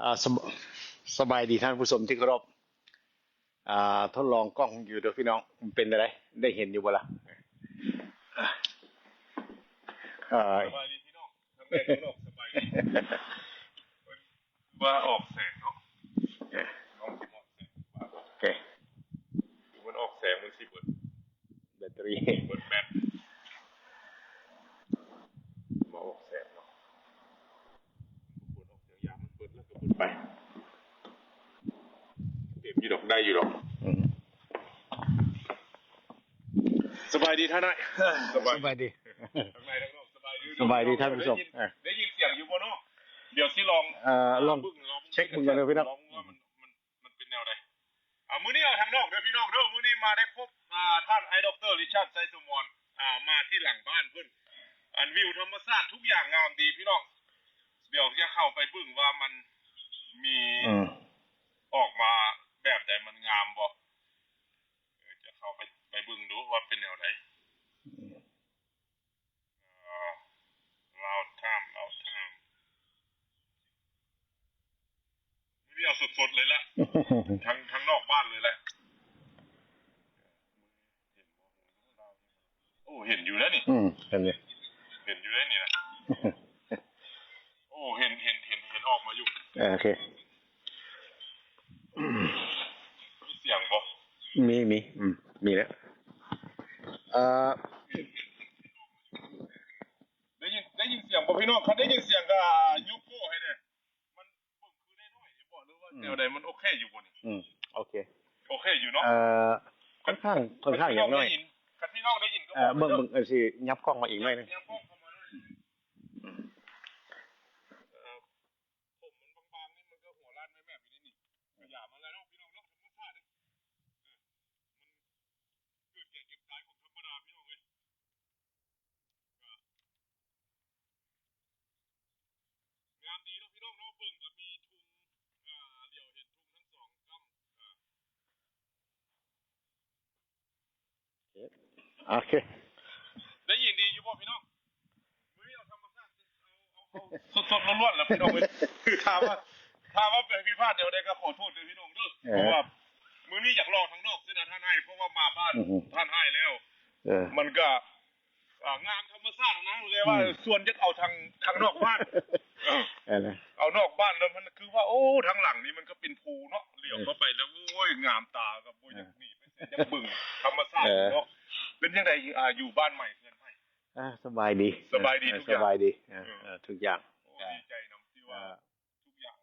ອ່າ ສະ ສະບາຍດີທ່ານຜູ້ຊົມທີ່ເຄົາລົບ. ອ່າ ທົດລອງກ້ອງຢູ່ເດີພີ່ນ້ອງ ມັນເປັນຈັ່ງໃດ ໄດ້ເຫັນຢູ່ບໍ່ລະ? ເອີ ສະບາຍດີພີ່ນ້ອງ ທັງໃນທັງນອກ ສະບາຍດີ. ວ່າອອກແສງເນາະ ເອີ ນ້ອງຊິມາອອກແສງ ໂອເຄ ມັນອອກແສງ ມັນຊິເບິດ ແບັດເຕີຣີ ເບິດແບັດ ມາອອກແສງເນາະ ເປີດອອກແສງ ຢາມັນເບິດແລ້ວກໍເບິດໄປ ເຕັມຢູ່ດອກ ໄດ້ຢູ່ດອກ ອືມ ສະບາຍດີທ່ານນາຍ ສະບາຍ ສະບາຍດີ ທັງໃນທັງນອກ ສະບາຍດີ ສະບາຍດີທ່ານຜູ້ຊົມ ໄດ້ຍິນ ເອີ ໄດ້ຍິນສຽງຢູ່ບໍ່ເນາະ? ດຽວຊິລອງ ເອີ ລອງ ເບິ່ງ ລອງເຊັກເບິ່ງກ່ອນເດີພີ່ນ້ອງ ລອງວ່າມັນ ມັນ ມັນເປັນແນວໃດ? ອ່າ ມື້ນີ້ເອົາທາງນອກເດີພີ່ນ້ອງເດີ ມື້ນີ້ມາໄດ້ພົບ ອ່າ ທ່ານອ້າຍ ດອກເຕີ ລິຊາດ ໄຊສົມອນ ອ່າ ມາທີ່ຫຼັງບ້ານເພິ່ນ ອັນວິວທຳມະຊາດທຸກຢ່າງງາມດີພີ່ນ້ອງ ດຽວຈະເຂົ້າໄປເບິ່ງວ່າມັນມີ ອືມ ອອກມາແບບໃດ ມັນງາມບໍ່ ຈະເຂົ້າໄປ ໄປເບິ່ງດູວ່າເປັນແນວໃດ. ເອີ ລາວທາມ ລາວທາມ ມື້ນີ້ເອົາສົດໆເລີຍລະ ທາງ ທາງນອກບ້ານເລີຍລະ ໂອ້ ເຫັນຢູ່ເດ້ນີ້ ອືມ ເຫັນຢູ່ ເຫັນຢູ່ເດ້ນີ້ນະ ໂອ້ ເຫັນ ເຫັນ ເຫັນ ເຫັນອອກມາຢູ່ ເອີ ໂອເຄ ມີສຽງບໍ່? ມີ ມີ ອືມ ມີແລ້ວ ເອີ ໄດ້ຍິນ ໄດ້ຍິນສຽງບໍ່ພີ່ນ້ອງ? ຄັນໄດ້ຍິນສຽງກໍຍົກໂປ້ໃຫ້ແດ່ ມັນເບິ່ງຄືໄດ້ໜ້ອຍບໍ່ ຫຼືວ່າ ອືມ ແນວໃດ ມັນໂອເຄຢູ່ບໍ່ນີ້? ອືມ ໂອເຄ ໂອເຄຢູ່ເນາະ ເອີ ຄ່ອນຂ້າງ ຄ່ອນຂ້າງຢ່າງໜ້ອຍ ຄັນພີ່ນ້ອງໄດ້ຍິນ ຄັນພີ່ນ້ອງໄດ້ຍິນກໍ ເອີ ບອກເດີ ເບິ່ງ ເບິ່ງ ເອີ ຊິຫຍັບກ້ອງມາອີກໜ້ອຍໜຶ່ງ ຫຍັບກ້ອງເຂົ້າມາໜ້ອຍໜຶ່ງ ອືມ ເອີ ຜົມມັນບາງໆນີ້ ມັນກໍຫົວລ້ານແມ່ບໆຢູ່ນີ້ ກະຢ່າມັນແຫຼະເນາະ ພີ່ນ້ອງເນາະ ທຳມະຊາດເດ້ ເອີ ມັນເກີດແກ່ເຈັບຕາຍຂອງທຳມະດາ ພີ່ນ້ອງເອີຍ ກະງາມດີເນາະ ພີ່ນ້ອງເນາະ ເບິ່ງກະມີທຸງ ເອີ ຫຼຽວເຫັນທຸງທັງສອງກ້ຳ ເອີ ໂອເຄ ໄດ້ຍິນດີຢູ່ບໍ່ພີ່ນ້ອງ? ມື້ນີ້ເອົາທຳມະຊາດ ເອົາ ເອົາ ເອົາສົດໆລ້ວນໆລະພີ່ນ້ອງເອີຍ ຄືຖ້າວ່າ ຖ້າວ່າໄປຜິດພາດແນວໃດກໍຂໍໂທດເດີພີ່ນ້ອງເດີ ເອີ ເພາະວ່າມື້ນີ້ຢາກລອງທາງນອກຊື່ນະທ່ານອ້າຍ ເພາະວ່າມາບ້ານ ອືຮຶ ທ່ານອ້າຍແລ້ວ ເອີ ມັນກໍ ອ່າ ງາມທຳມະຊາດນະ ເລີຍວ່າ ອືມ ສ່ວນຢາກເອົາທາງ ທາງນອກບ້ານ ເອີ ເອົານອກບ້ານແລ້ວມັນຄືວ່າ ໂອ້ ທາງຫຼັງນີ້ມັນກໍເປັນພູເນາະ ຫຼຽວເຂົ້າໄປແລ້ວ ເອີ ໂອ້ຍ ງາມຕາ ກໍບໍ່ຢາກໜີໄປໃສ ຢາກເບິ່ງທຳມະຊາດ ເອີ ເນາະ ເປັນຈັ່ງໃດ ອ່າ ຢູ່ບ້ານໃໝ່ເຮືອນໃໝ່? ອ່າ ສະບາຍດີ ສະບາຍດີ ເອີ ທຸກຢ່າງ ສະບາຍດີ ເອີ ເອີ ເອີ ເອີ ທຸກຢ່າງ ໂອ້ ເອີ ດີໃຈນຳທີ່ວ່າ ອ່າ ທຸກຢ່າງ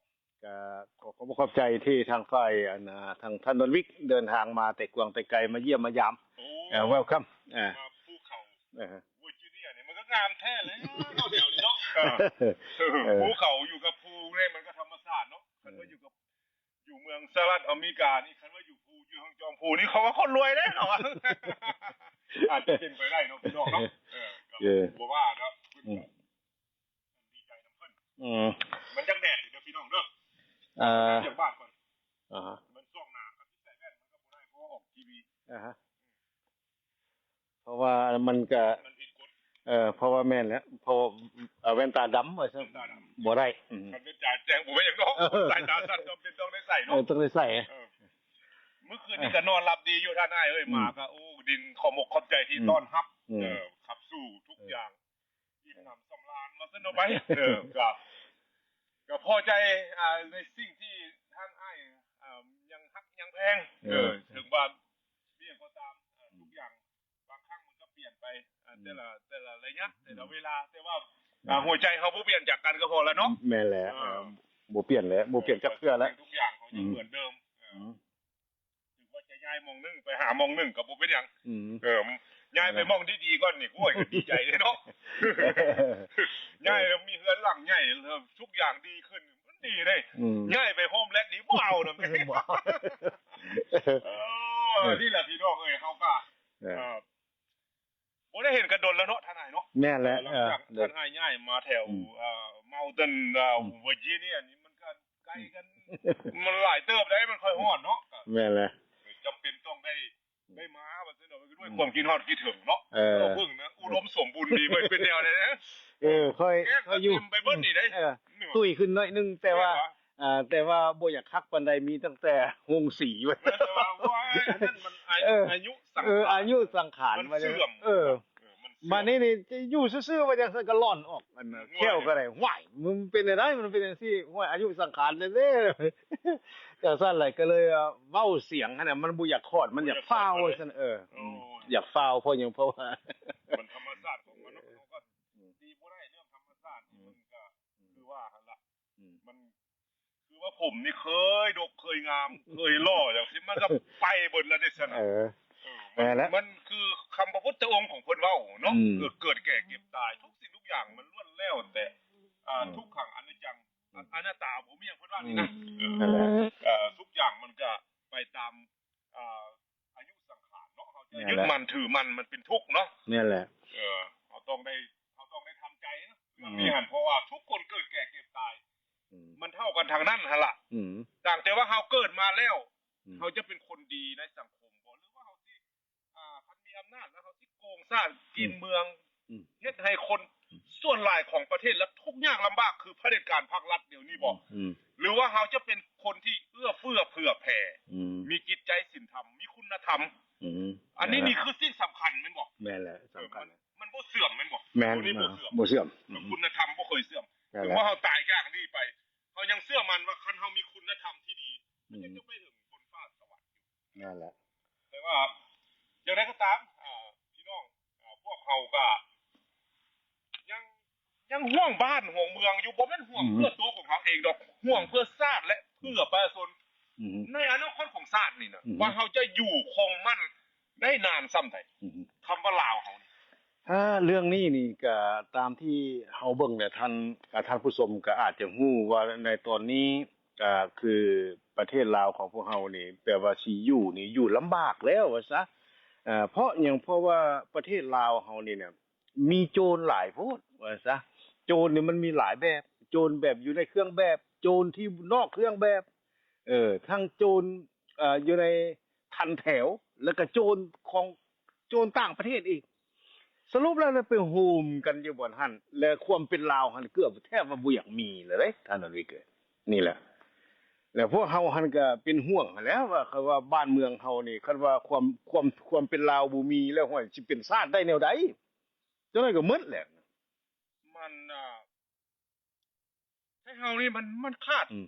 ກະຂໍຂອບໃຈທີ່ທາງຝ່າຍ ອັນ ອ່າ ທາງທ່ານດອນວິກເດີນທາງມາແຕ່ກວ້າງແຕ່ໄກມາຢ້ຽມມາຢາມ ໂອ້ ເອີ ເວລຄັມ ເອີ ມາພູເຂົາ ເອີ ເວີຈິເນຍນີ້ມັນກໍງາມແທ້ແລ້ວເນາະ ແຖວນີ້ເນາະ ເອີ ເອີ ເອີ ພູເຂົາຢູ່ກັບພູນີ້ມັນກໍທຳມະຊາດເນາະ ຄັນວ່າຢູ່ກັບ ຢູ່ເມືອງສະຫະລັດອາເມລິການີ້ ຄັນວ່າຢູ່ພູ ຢູ່ທາງຈອມພູນີ້ ເຂົາວ່າຄົນລວຍເດ້ເນາະ ອາດຈະເປັນໄປໄດ້ເນາະ ພີ່ນ້ອງເນາະ ເອີ ເອີ ບໍ່ວ່າເນາະ ອືມ ດີໃຈນຳເພິ່ນ ອືມ ມັນຍັງແດດຢູ່ເດີພີ່ນ້ອງເດີ ເອີ ຈາກບ້ານກ່ອນ ອ່າຮະ ມັນຊ່ວງໜາກໍໃສ່ແວ່ນມັນກໍບໍ່ໄດ້ ເພາະວ່າອອກທີວີ ອ່າຮະ ເພາະວ່າມັນກະ ມັນຜິດກົດ ເອີ ເພາະວ່າແມ່ນແຫຼະ ເພາະວ່າ ເອີ ແວ່ນຕາດຳວ່າຊັ້ນ ແວ່ນຕາດຳ ບໍ່ໄດ້ ອືມ ຄັນແວ່ນຕາແຈ້ງບໍ່ແມ່ນຫຍັງດອກ ເອີ ສາຍຕາສັ້ນ ຈຳເປັນຕ້ອງໄດ້ໃສ່ເນາະ ເອີ ຕ້ອງໄດ້ໃສ່ ເອີ ມື້ຄືນນີ້ກະນອນຫຼັບດີຢູ່ທ່ານອ້າຍເອີຍ ອືມ ມາກະ ໂອ້ ດິນຂອບອົກຂອບໃຈທີ່ ອືມ ຕ້ອນຮັບ ອືມ ເອີ ຂັບສູ້ທຸກ ເອີ ຢ່າງ ອີ່ມໜຳສຳລານວ່າຊັ້ນເນາະໄປ ເອີ ກະ ກະພໍໃຈ ອ່າ ໃນສິ່ງທີ່ທ່ານອ້າຍ ອ່າ ຍັງຮັກຍັງແພງ ເອີ ເອີ ເຖິງວ່າມີຫຍັງກໍຕາມ ເອີ ອືມ ທຸກຢ່າງບາງຄັ້ງມັນກໍປ່ຽນໄປ ອ່າ ອືມ ແຕ່ລະ ແຕ່ລະໄລຍະ ອືມ ແຕ່ລະເວລາ ແຕ່ວ່າ ອືມ ອ່າ ຫົວໃຈເຮົາບໍ່ປ່ຽນຈາກກັນກໍພໍລະເນາະ ແມ່ນແຫຼະ ເອີ ເອີ ບໍ່ປ່ຽນແຫຼະ ບໍ່ປ່ຽນຈັກເທື່ອລະ ເອີ ທຸກຢ່າງເຮົາຍັງ ອືມ ເໝືອນເດີມ ເອີ ອືມ ເຖິງວ່າຈະຍ້າຍໝ່ອງໜຶ່ງໄປຫາໝ່ອງໜຶ່ງກໍບໍ່ເປັນຫຍັງ ອືມ ເອີ ຍ້າຍໄປໝ່ອງທີ່ດີກ່ອນນີ້ ໂອ້ຍ ກໍດີໃຈເດ້ເນາະ ຍ້າຍແລ້ວມີເຮືອນຫຼັງໃຫຍ່ ແລ້ວທຸກຢ່າງດີຂຶ້ນ ມັນດີເດ້ ອືມ ຍ້າຍໄປໂຮມແລັດນີ້ບໍ່ເອົານຳເດ້ ບໍ່ເອົາ ເອີ ເອີ ນີ້ແຫຼະພີ່ນ້ອງເອີຍ ເຮົາກໍ ເອີ ເອີ ບໍ່ໄດ້ເຫັນກັນດົນແລ້ວເນາະ ທ່ານອ້າຍເນາະ ແມ່ນແຫຼະ ເອີ ຫຼັງຈາກ ເອີ ທ່ານອ້າຍຍ້າຍມາແຖວ ອືມ ເອີ Mountain ເອີ ອືມ Virginia ນີ້ມັນກໍໄກກັນ ມັນຫຼາຍເຕີບໄດ໋ ມັນຄ່ອຍຮອດເນາະ ແມ່ນແຫຼະ ຈຳເປັນຕ້ອງໄດ້ ໄດ້ມາວ່າຊັ້ນເນາະ ດ້ວຍຄວາມຄິດຮອດຄິດເຖິງເນາະ ເອີ ເບິ່ງນະ ອຸດົມສົມບູນດີ ມັນເປັນແນວໃດນະ ເອີ ຂ້ອຍ ຂ້ອຍຢູ່ ເຕັມໄປເບິດນີ້ເດ້ ເອີ ຕຸ້ຍຂຶ້ນໜ້ອຍໜຶ່ງ ແຕ່ວ່າ ແມ່ນຫວາ? ອ່າ ແຕ່ວ່າບໍ່ຢາກຄັກປານໃດ ມີຕັ້ງແຕ່ໂຮງສີ ແຕ່ວ່າ ໂອ້ຍ ອັນນັ້ນມັນອາ ເອີ ອາຍຸສັງຂານ ເອີ ອາຍຸສັງຂານ ມັນເສື່ອມ ເອີ ເອີ ມັນເສື່ອມ ບາດນີ້ນີ້ຢູ່ຊື່ໆ ວ່າຈັ່ງຊັ້ນກໍລ່ອນອອກ ອັນ ໂອ້ຍ ແຂ້ວກໍໄດ້ ຫ້ວຍ ມັນເປັນແນວໃດ ມັນເປັນຈັ່ງຊີ້ ຫ້ວຍ ອາຍຸສັງຂານແທ້ໆ ຈັ່ງຊັ້ນແຫຼະ ກໍເລີຍ ເວົ້າສຽງຫັ້ນນະ ມັນບໍ່ຢາກຄອດ ມັນຢາກຟ້າວ ວ່າຊັ້ນ ເອີ ໂອ້ຍ ຢາກຟ້າວ ເພາະຫຍັງ ເພາະວ່າ ມັນທຳມະຊາດຂອງມັນເນາະ ເຮົາກໍ ອືມ ຕີບໍ່ໄດ້ ເລື່ອງທຳມະຊາດນີ້ ອືມ ມັນກໍຄືວ່າຫັ້ນລະ ອືມ ມັນ ຄືວ່າຜົມນີ້ເຄີຍດົກເຄີຍງາມ ເຄີຍຫຼໍ່ຈັ່ງຊີ້ ມັນກໍໄປເບິດແລ້ວເດ້ຊັ້ນນະ ເອີ ເອີ ມັນ ແມ່ນແຫຼະ ມັນຄືຄຳພະພຸດທະອົງຂອງເພິ່ນເວົ້າເນາະ ອືມ ເກີດ ເກີດແກ່ເຈັບຕາຍ ທຸກສິ່ງທຸກຢ່າງມັນລ້ວນແລ້ວແຕ່ ອ່າ ອືມ ທຸກຂັງອະນິດຈັງ ອືມ ອະນັດຕາ ບໍ່ມີຫຍັງເພິ່ນວ່ານີ້ນະ ອືມ ເອີ ນັ້ນແຫຼະ ເອີ ທຸກຢ່າງມັນກໍໄປຕາມ ອ່າ ອາຍຸສັງຂານເນາະ ເຮົາຈະ ແມ່ນແຫຼະ ຍຶດໝັ້ນຖືໝັ້ນ ມັນເປັນທຸກເນາະ ແມ່ນແຫຼະ ເອີ ເຮົາຕ້ອງໄດ້ ເຮົາຕ້ອງໄດ້ທຳໃຈເນາະ ອືມ ເລື່ອງນີ້ຫັ້ນ ເພາະວ່າທຸກຄົນເກີດແກ່ເຈັບຕາຍ ອືມ ມັນເທົ່າກັນທັງນັ້ນຫັ້ນລະ ອືມ ຕ່າງແຕ່ວ່າເຮົາເກີດມາແລ້ວ ອືມ ເຮົາຈະເປັນຄົນດີໃນສັງຄົມບໍ່ ຫຼືວ່າເຮົາຊິ ອ່າ ຄັນມີອຳນາດແລ້ວ ເຮົາຊິໂກງຊາດ ອືມ ກິນເມືອງ ອືມ ເຮັດໃຫ້ຄົນ ອືມ ສ່ວນຫຼາຍຂອງປະເທດລະທຸກຍາກລຳບາກ ຄືຜະເດັດການພັກລັດດຽວນີ້ບໍ ອືມ ຫຼືວ່າເຮົາຈະເປັນຄົນທີ່ເອື້ອເຟື້ອເຜື່ອແຜ່ ອືມ ມີຈິດໃຈສິນທຳ ມີຄຸນນະທຳ ອືມ ອັນນີ້ ແມ່ນແຫຼະ ນີ້ຄືສິ່ງສຳຄັນແມ່ນບໍ່ ແມ່ນແຫຼະ ເອີ ສຳຄັນ ມັນ ມັນບໍ່ເສື່ອມແມ່ນບໍ່ ແມ່ນ ໂຕນີ້ບໍ່ເສື່ອມ ບໍ່ເສື່ອມ ອືມ ຄຸນນະທຳບໍ່ເຄີຍເສື່ອມ ແມ່ນແຫຼະ ເຖິງວ່າເຮົາຕາຍຈາກນີ້ໄປ ເຮົາຍັງເຊື່ອໝັ້ນວ່າຄັນເຮົາມີຄຸນນະທຳທີ່ດີ ອືມ ມັນຍັງຈະໄປເຖິງບົນຟ້າສະຫວັນຢູ່ ນັ້ນແຫຼະ ແຕ່ວ່າຢ່າງໃດກໍຕາມ ເອີ ພີ່ນ້ອງ ເອີ ພວກເຮົາກໍຍັງ ຍັງຫ່ວງບ້ານຫ່ວງເມືອງຢູ່ ບໍ່ແມ່ນຫ່ວງ ອືມ ເພື່ອຕົວຂອງເຮົາເອງດອກ ຫ່ວງເພື່ອຊາດ ແລະ ເພື່ອປະຊາຊົນ ອືມ ໃນອະນາຄົດຂອງຊາດນີ້ນະ ອືມ ວ່າເຮົາຈະຢູ່ຄົງໝັ້ນໄດ້ນານສ່ຳໃດ ອືມ ຄຳວ່າລາວເຮົານີ້ ອ່າ ເລື່ອງນີ້ນີ້ກະຕາມທີ່ເຮົາເບິ່ງແຫຼະ ທ່ານ ທ່ານຜູ້ຊົມກະອາດຈະຮູ້ວ່າໃນຕອນນີ້ ກະຄືປະເທດລາວຂອງພວກເຮົານີ້ ແປວ່າຊິຢູ່ນີ້ຢູ່ລຳບາກແລ້ວວ່າຊະ ເພາະຫຍັງ ເພາະວ່າປະເທດລາວເຮົານີ້ນະ ມີໂຈນຫຼາຍໂພດວ່າຊະ ໂຈນນີ້ມັນມີຫຼາຍແບບ ໂຈນແບບຢູ່ໃນເຄື່ອງແບບ ໂຈນທີ່ນອກເຄື່ອງແບບ ເອີ ທັງໂຈນ ເອີ ຢູ່ໃນທັນແຖວ ແລ້ວກະໂຈນຂອງ ໂຈນຕ່າງປະເທດອີກ ສະຫຼຸບແລ້ວໄປໂຮມກັນຢູ່ບ່ອນຫັ້ນ ແລະ ຄວາມເປັນລາວຫັ້ນເກືອບແທບວ່າບໍ່ຢາກມີແລ້ວເດ້ ທ່ານອາວິກເອີຍ ນີ້ແຫຼະ ແລະ ພວກເຮົາຫັ້ນກະເປັນຫ່ວງຫັ້ນແຫຼະວ່າ ຄັນວ່າບ້ານເມືອງເຮົານີ້ ຄັນວ່າຄວາມ ຄວາມ ຄວາມເປັນລາວບໍ່ມີແລ້ວ ຫ້ວຍ ຊິເປັນຊາດໄດ້ແນວໃດ ຈັ່ງໃດກໍໝົດແຫຼະ ມັນ ອ່າ ໃຫ້ເຮົານີ້ມັນ ມັນຂາດ ອືມ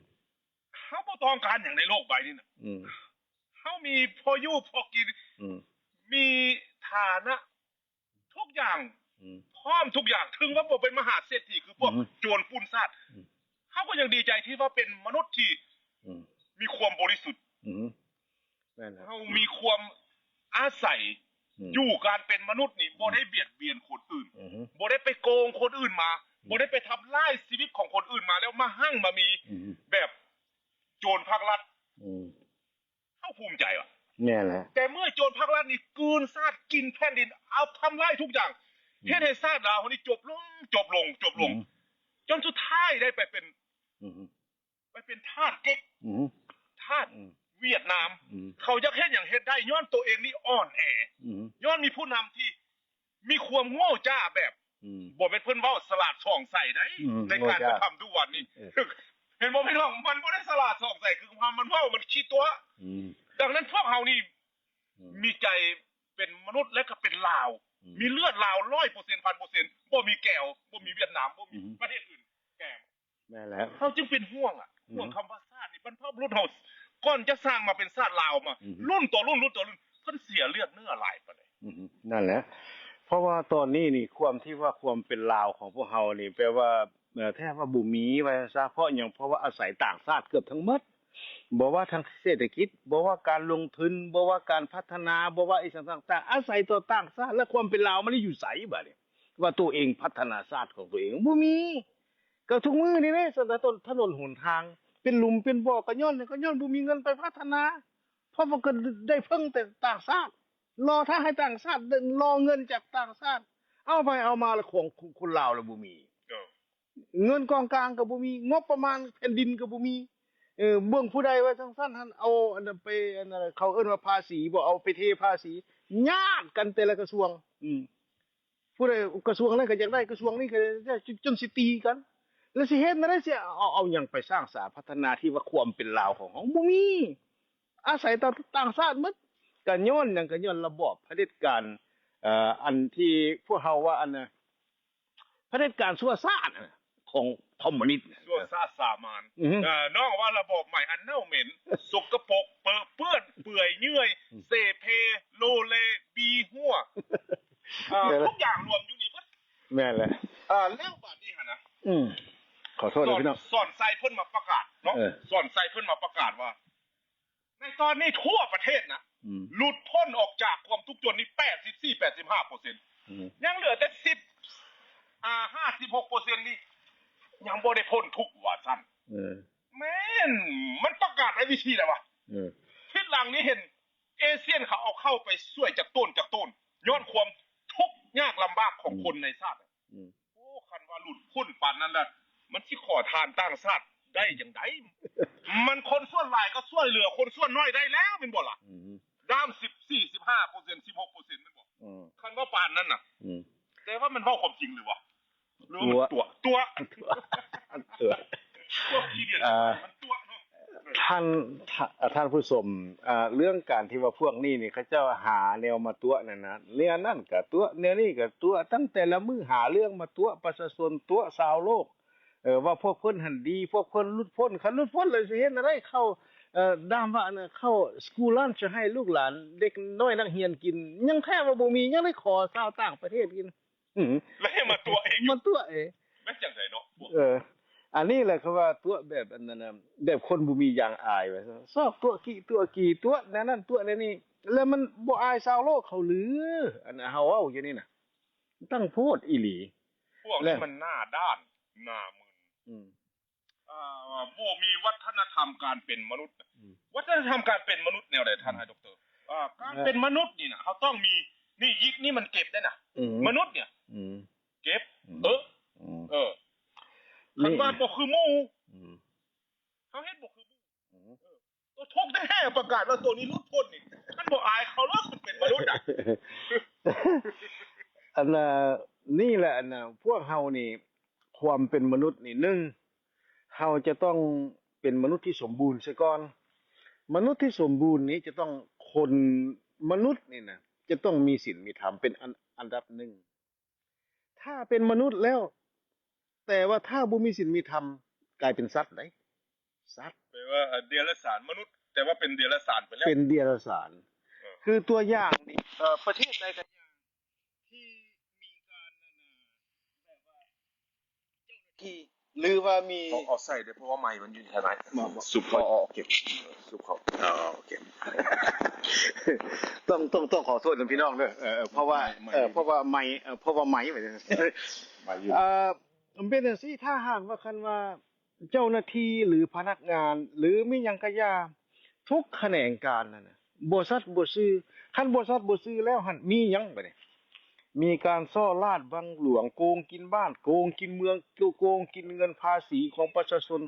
ເຮົາບໍ່ຕ້ອງການຫຍັງໃນໂລກໃບນີ້ນະ ອືມ ເຮົາມີພໍຢູ່ພໍກິນ ອືມ ມີຖານະທຸກຢ່າງ ອືມ ພ້ອມທຸກຢ່າງ ເຖິງວ່າບໍ່ເປັນມະຫາເສດຖີຄືພວກ ອືມ ໂຈນປຸ້ນຊາດ ອືມ ເຮົາກໍຍັງດີໃຈທີ່ວ່າເປັນມະນຸດທີ່ ອືມ ມີຄວາມບໍລິສຸດ ອືມ ແມ່ນແລ້ວ ເຮົາມີຄວາມອາໄສ ອືມ ຢູ່ການເປັນມະນຸດນີ້ ອືມ ບໍ່ໄດ້ບຽດບຽນຄົນອື່ນ ອືມ ບໍ່ໄດ້ໄປໂກງຄົນອື່ນມາ ອືມ ບໍ່ໄດ້ໄປທຳລາຍຊີວິດຂອງຄົນອື່ນມາ ແລ້ວມາຮັ່ງມາມີ ອືມ ແບບໂຈນພັກລັດ ອືມ ເຮົາພູມໃຈວ່າ ແມ່ນແຫຼະ ແຕ່ເມື່ອໂຈນພັກລັດນີ້ກືນຊາດກິນແຜ່ນດິນ ເອົາທຳລາຍທຸກຢ່າງ ອືມ ເຮັດໃຫ້ຊາດລາວເຮົານີ້ຈົບລົງ ຈົບລົງ ຈົບລົງ ອືມ ຈົນສຸດທ້າຍໄດ້ໄປເປັນ ອືມ ໄປເປັນທາດເກັກ ອືມ ທາດ ອືມ ຫວຽດນາມ ອືມ ເຂົາຢາກເຮັດຫຍັງເຮັດໄດ້ ຍ້ອນໂຕເອງນີ້ອ່ອນແອ ອືມ ຍ້ອນມີຜູ້ນຳທີ່ມີຄວາມໂງ່ຈ້າແບບ ອືມ ບໍ່ແມ່ນເພິ່ນເວົ້າສະຫຼາດສ່ອງໃສໃດ ອືມ ໃນການກະທຳທຸກວັນນີ້ ເອີ ເຫັນບໍ່ພີ່ນ້ອງ ມັນບໍ່ໄດ້ສະຫຼາດສ່ອງໃສ ຄືຄວາມມັນເວົ້າມັນຂີ້ຕົວະ ອືມ ດັ່ງນັ້ນພວກເຮົານີ້ ອືມ ມີໃຈເປັນມະນຸດ ແລະ ກໍເປັນລາວ ອືມ ມີເລືອດລາວ ຮ້ອຍເປີເຊັນ ພັນເປີເຊັນ ບໍ່ມີແກວ ບໍ່ມີຫວຽດນາມ ບໍ່ມີ ອືມ ປະເທດອື່ນແກມ ແມ່ນແລ້ວ ເຮົາຈຶ່ງເປັນຫ່ວງອະ ອືມ ຫ່ວງຄຳວ່າຊາດນີ້ ບັນພະບຸລຸດເຮົາ ກ່ອນຈະສ້າງມາເປັນຊາດລາວມາ ອືມ ລຸ້ນຕໍ່ລຸ້ນ ລຸ້ນຕໍ່ລຸ້ນ ເພິ່ນເສຍເລືອດເນື້ອຫຼາຍປານໃດ ອືມ ນັ້ນແຫຼະ ເພາະວ່າຕອນນີ້ນີ້ ຄວາມທີ່ວ່າຄວາມເປັນລາວຂອງພວກເຮົານີ້ ແປວ່າ ເອີ ແທບວ່າບໍ່ມີວ່າຊັ້ນຊະ ເພາະຫຍັງ ເພາະວ່າອາໄສຕ່າງຊາດເກືອບທັງໝົດ ບໍ່ວ່າທາງເສດຖະກິດ ບໍ່ວ່າການລົງທຶນ ບໍ່ວ່າການພັດທະນາ ບໍ່ວ່າອີ່ຫຍັງຕ່າງໆ ອາໄສຕໍ່ຕ່າງຊາດ ແລະ ຄວາມເປັນລາວມັນຢູ່ໃສບາດນີ້ ວ່າໂຕເອງພັດທະນາຊາດຂອງໂຕເອງ ບໍ່ມີ ກໍທຸກມື້ນີ້ເດ້ ສະໜັບສະໜູນຖະໜົນຫົນທາງ ເປັນຫຼຸມເປັນບໍ່ ກໍຍ້ອນຫຍັງ ກໍຍ້ອນບໍ່ມີເງິນໄປພັດທະນາ ເພາະວ່າກໍໄດ້ເພິ່ງແຕ່ຕ່າງຊາດ ລໍຖ້າໃຫ້ຕ່າງຊາດ ລໍເງິນຈາກຕ່າງຊາດ ເອົາໄປເອົາມາລະຂອງຄົນລາວລະບໍ່ມີ ເອີ ເງິນກອງກາງກໍບໍ່ມີ ງົບປະມານແຜ່ນດິນກໍບໍ່ມີ ເອີ ເບິ່ງຜູ້ໃດວ່າຈັ່ງຊັ້ນຫັ້ນ ເອົາອັນນັ້ນໄປ ອັນນັ້ນ ເຂົາເອີ້ນວ່າພາສີບໍ ເອົາໄປເທພາສີ ຍາດກັນແຕ່ລະກະຊວງ ອືມ ຜູ້ໃດກະຊວງນັ້ນກໍຢາກໄດ້ ກະຊວງນີ້ກໍຢາກໄດ້ ຈົນ ຈົນຊິຕີກັນ ແລ້ວຊິເຮັດແນວໃດ ຊິເອົາ ເອົາຫຍັງໄປສ້າງສາພັດທະນາທີ່ວ່າຄວາມເປັນລາວຂອງເຮົາ? ບໍ່ມີ. ອາໄສຕ່າງ ຕ່າງຊາດໝົດ. ກະຍ້ອນຫຍັງ? ກະຍ້ອນລະບອບຜະເດັດການ ເອີ ອັນທີ່ພວກເຮົາວ່າອັນນ່າ ຜະເດັດການຊົ່ວຊາດ ຂອງຄອມມູນິດ ຊົ່ວຊາດສາມານ. ອືຮຶ ເອີ ນ້ອງວ່າລະບອບໃໝ່ອັນເນົ່າເໝັນ ສົກກະປົກ ເປິເປື້ອນ ເປື່ອຍເຫຍື່ອຍ ອືມ ເສເພ ໂລເລ ບີຫົວ ເອີ ແມ່ນແຫຼະ ທຸກຢ່າງລວມຢູ່ນີ້ເບິດ. ແມ່ນແຫຼະ. ເອີ ແລ້ວບາດນີ້ຫັ້ນນະ ອືມ ຂໍໂທດເດີພີ່ນ້ອງ ສອນໄຊເພິ່ນມາປະກາດເນາະ ເອີ ສອນໄຊເພິ່ນມາປະກາດວ່າ ໃນຕອນນີ້ທົ່ວປະເທດນະ ອືມ ຫຼຸດພົ້ນອອກຈາກຄວາມທຸກຈົນນີ້ ແປດສິບສີ່ ແປດສິບຫ້າເປີເຊັນ ອືມ ຍັງເຫຼືອແຕ່ສິບ ອ່າ ຫ້າສິບຫົກເປີເຊັນນີ້ ຍັງບໍ່ໄດ້ພົ້ນທຸກວ່າຊັ້ນ. ເອີ ແມ່ນ ມັນປະກາດໃນວິທີໃດວະ? ເອີ ທິດຫຼັງນີ້ເຫັນເອເຊຍນເຂົາເອົາເຂົ້າໄປຊ່ວຍຈັກໂຕນ ຈັກໂຕນ ຍ້ອນຄວາມທຸກຍາກລຳບາກຂອງ ອືມ ຄົນໃນຊາດ. ອືມ ໂອ້ ຄັນວ່າຫຼຸດພົ້ນປານນັ້ນລະ ມັນຊິຂໍທານຕ່າງຊາດໄດ້ຈັ່ງໃດ? ມັນຄົນສ່ວນຫຼາຍກໍຊ່ວຍເຫຼືອຄົນສ່ວນໜ້ອຍໄດ້ແລ້ວແມ່ນບໍ່ລະ? ອືມ ດ້າມສິບສີ່ ສິບຫ້າເປີເຊັນ ສິບຫົກເປີເຊັນແມ່ນບໍ່? ອືມ ຄັນວ່າປານນັ້ນນະ ອືມ ແຕ່ວ່າມັນເວົ້າຄວາມຈິງຫຼືວ່າ ຫຼືວ່າມັນຕົວະ? ຕົວະ ຕົວະ ຕົວະ ຕົວະຂີ້ດຽດ ອ່າ ມັນຕົວະເນາະ. ທ່ານ ທ່າ ທ່ານຜູ້ຊົມ ເອີ ເລື່ອງການທີ່ວ່າພວກນີ້ນີ້ ເຂົາເຈົ້າຫາແນວມາຕົວະນັ້ນນະ ແນວນັ້ນກະຕົວະ ແນວນີ້ກະຕົວະ ຕັ້ງແຕ່ລະມື້ຫາເລື່ອງມາຕົວະປະຊາຊົນ ຕົວະຊາວໂລກ ເອີ ວ່າພວກເພິ່ນຫັ້ນດີ ພວກເພິ່ນຫຼຸດພົ້ນ ຄັນຫຼຸດພົ້ນແລ້ວຊິເຮັດແນວໃດ ເຂົ້າ ເອີ ດາມວ່າອັນ ເຂົ້າສະກູລລັນຈະໃຫ້ລູກຫຼານເດັກນ້ອຍນັກຮຽນກິນ ຍັງແທບວ່າບໍ່ມີ ຍັງໄດ້ຂໍຊາວຕ່າງປະເທດກິນ. ອືມ ແລ້ວຍັງມາຕົວະອີກ ມາຕົວະອີກ ແມ່ນຈັ່ງໃດເນາະ? ເອີ ອັນນີ້ແຫຼະເຂົາວ່າຕົວະແບບອັນນັ້ນນະ ແບບຄົນບໍ່ມີຢາງອາຍວ່າຊັ້ນ ຊອກຕົວະກີ້ຕົວະກີ້ ຕົວະແນວນັ້ນຕົວະແນວນີ້ ແລ້ວມັນບໍ່ອາຍຊາວໂລກເຂົາຫຼື? ອັນເຮົາເວົ້າຢູ່ນີ້ນະ ຕັ້ງໂພດອີ່ຫຼີ ພວກນີ້ມັນໜ້າດ້ານ ໜ້າມຶນ ອືມ ອ່າ ບໍ່ມີວັດທະນະທຳການເປັນມະນຸດ. ອືມ ວັດທະນະທຳການເປັນມະນຸດແນວໃດທ່ານ ອືມ ອ້າຍດັອກເຕີ? ອ່າ ການເປັນມະນຸດນີ້ນະ ເຮົາຕ້ອງມີ ນີ້ ຢິກນີ້ມັນເກັບໄດ້ນະ ອືມ ມະນຸດນີ້ ອືມ ເກັບ ອືມ ເອີ ອືມ ເອີ ຄັນວ່າບໍ່ຄືໝູ່ ອືມ ເຮົາເຮັດບໍ່ຄືໝູ່ ອືມ ເອີ ຕົວທຸກແທ້ໆ ປະກາດວ່າຕົວນີ້ຫຼຸດພົ້ນນີ້ ມັນບໍ່ອາຍເຂົາເລີຍ ເປັນມະນຸດນະ. ອັນນ່າ ນີ້ແຫຼະ ອັນນ່າ ພວກເຮົານີ້ ຄວາມເປັນມະນຸດນີ້ ໜຶ່ງ ເຮົາຈະຕ້ອງເປັນມະນຸດທີ່ສົມບູນເສຍກ່ອນ. ມະນຸດທີ່ສົມບູນນີ້ຈະຕ້ອງ ຄົນ ມະນຸດນີ້ນະ ຈະຕ້ອງມີສິນມີທຳເປັນອັນ ອັນດັບໜຶ່ງ. ຖ້າເປັນມະນຸດແລ້ວ ແຕ່ວ່າຖ້າບໍ່ມີສິນມີທຳ ກາຍເປັນສັດໄດ໋ ສັດ ແປວ່າ ເອີ ເດຍລະສານ ມະນຸດ ແຕ່ວ່າເປັນເດຍລະສານໄປແລ້ວ ເປັນເດຍລະສານ. ເອີ ຄືຕົວຢ່າງນີ້ ເອີ ປະເທດໃດກໍຢ່າງທີ່ມີການ ອັນນ່າ ແບບວ່າ ເຈົ້າໜ້າທີ່ ຫຼືວ່າມີ ເອົາ ເອົາໃສ່ເດີ້ ເພາະວ່າໄມມັນຢູ່ທາງໃນ ບໍ່ ບໍ່ ສຸບເຂົ້າ ອໍ ໂອເຄ ສຸບເຂົ້າ ອໍ ໂອເຄ ຕ້ອງ ຕ້ອງ ຕ້ອງຂໍໂທດນຳພີ່ນ້ອງເດີ້ ເອີ ເພາະວ່າ ໄມ ເອີ ເພາະວ່າໄມ ເອີ ເພາະວ່າໄມ ໄມຢູ່ ເອີ ມັນເປັນຈັ່ງຊີ້ ຖ້າຫາກວ່າ ຄັນວ່າເຈົ້າໜ້າທີ່ ຫຼື ພະນັກງານ ຫຼື ມີຫຍັງກະຢ່າ ທຸກຂະແໜງການນັ້ນນະ ບໍ່ສັດບໍ່ຊື່. ຄັນບໍ່ສັດບໍ່ຊື່ແລ້ວຫັ້ນ ມີຫຍັງບາດນີ້? ມີການສໍ້ລາດບັງຫຼວງ ໂກງກິນບ້ານ ໂກງກິນເມືອງ ໂກ ໂກງກິນເງິນພາສີຂອງປະຊາຊົນ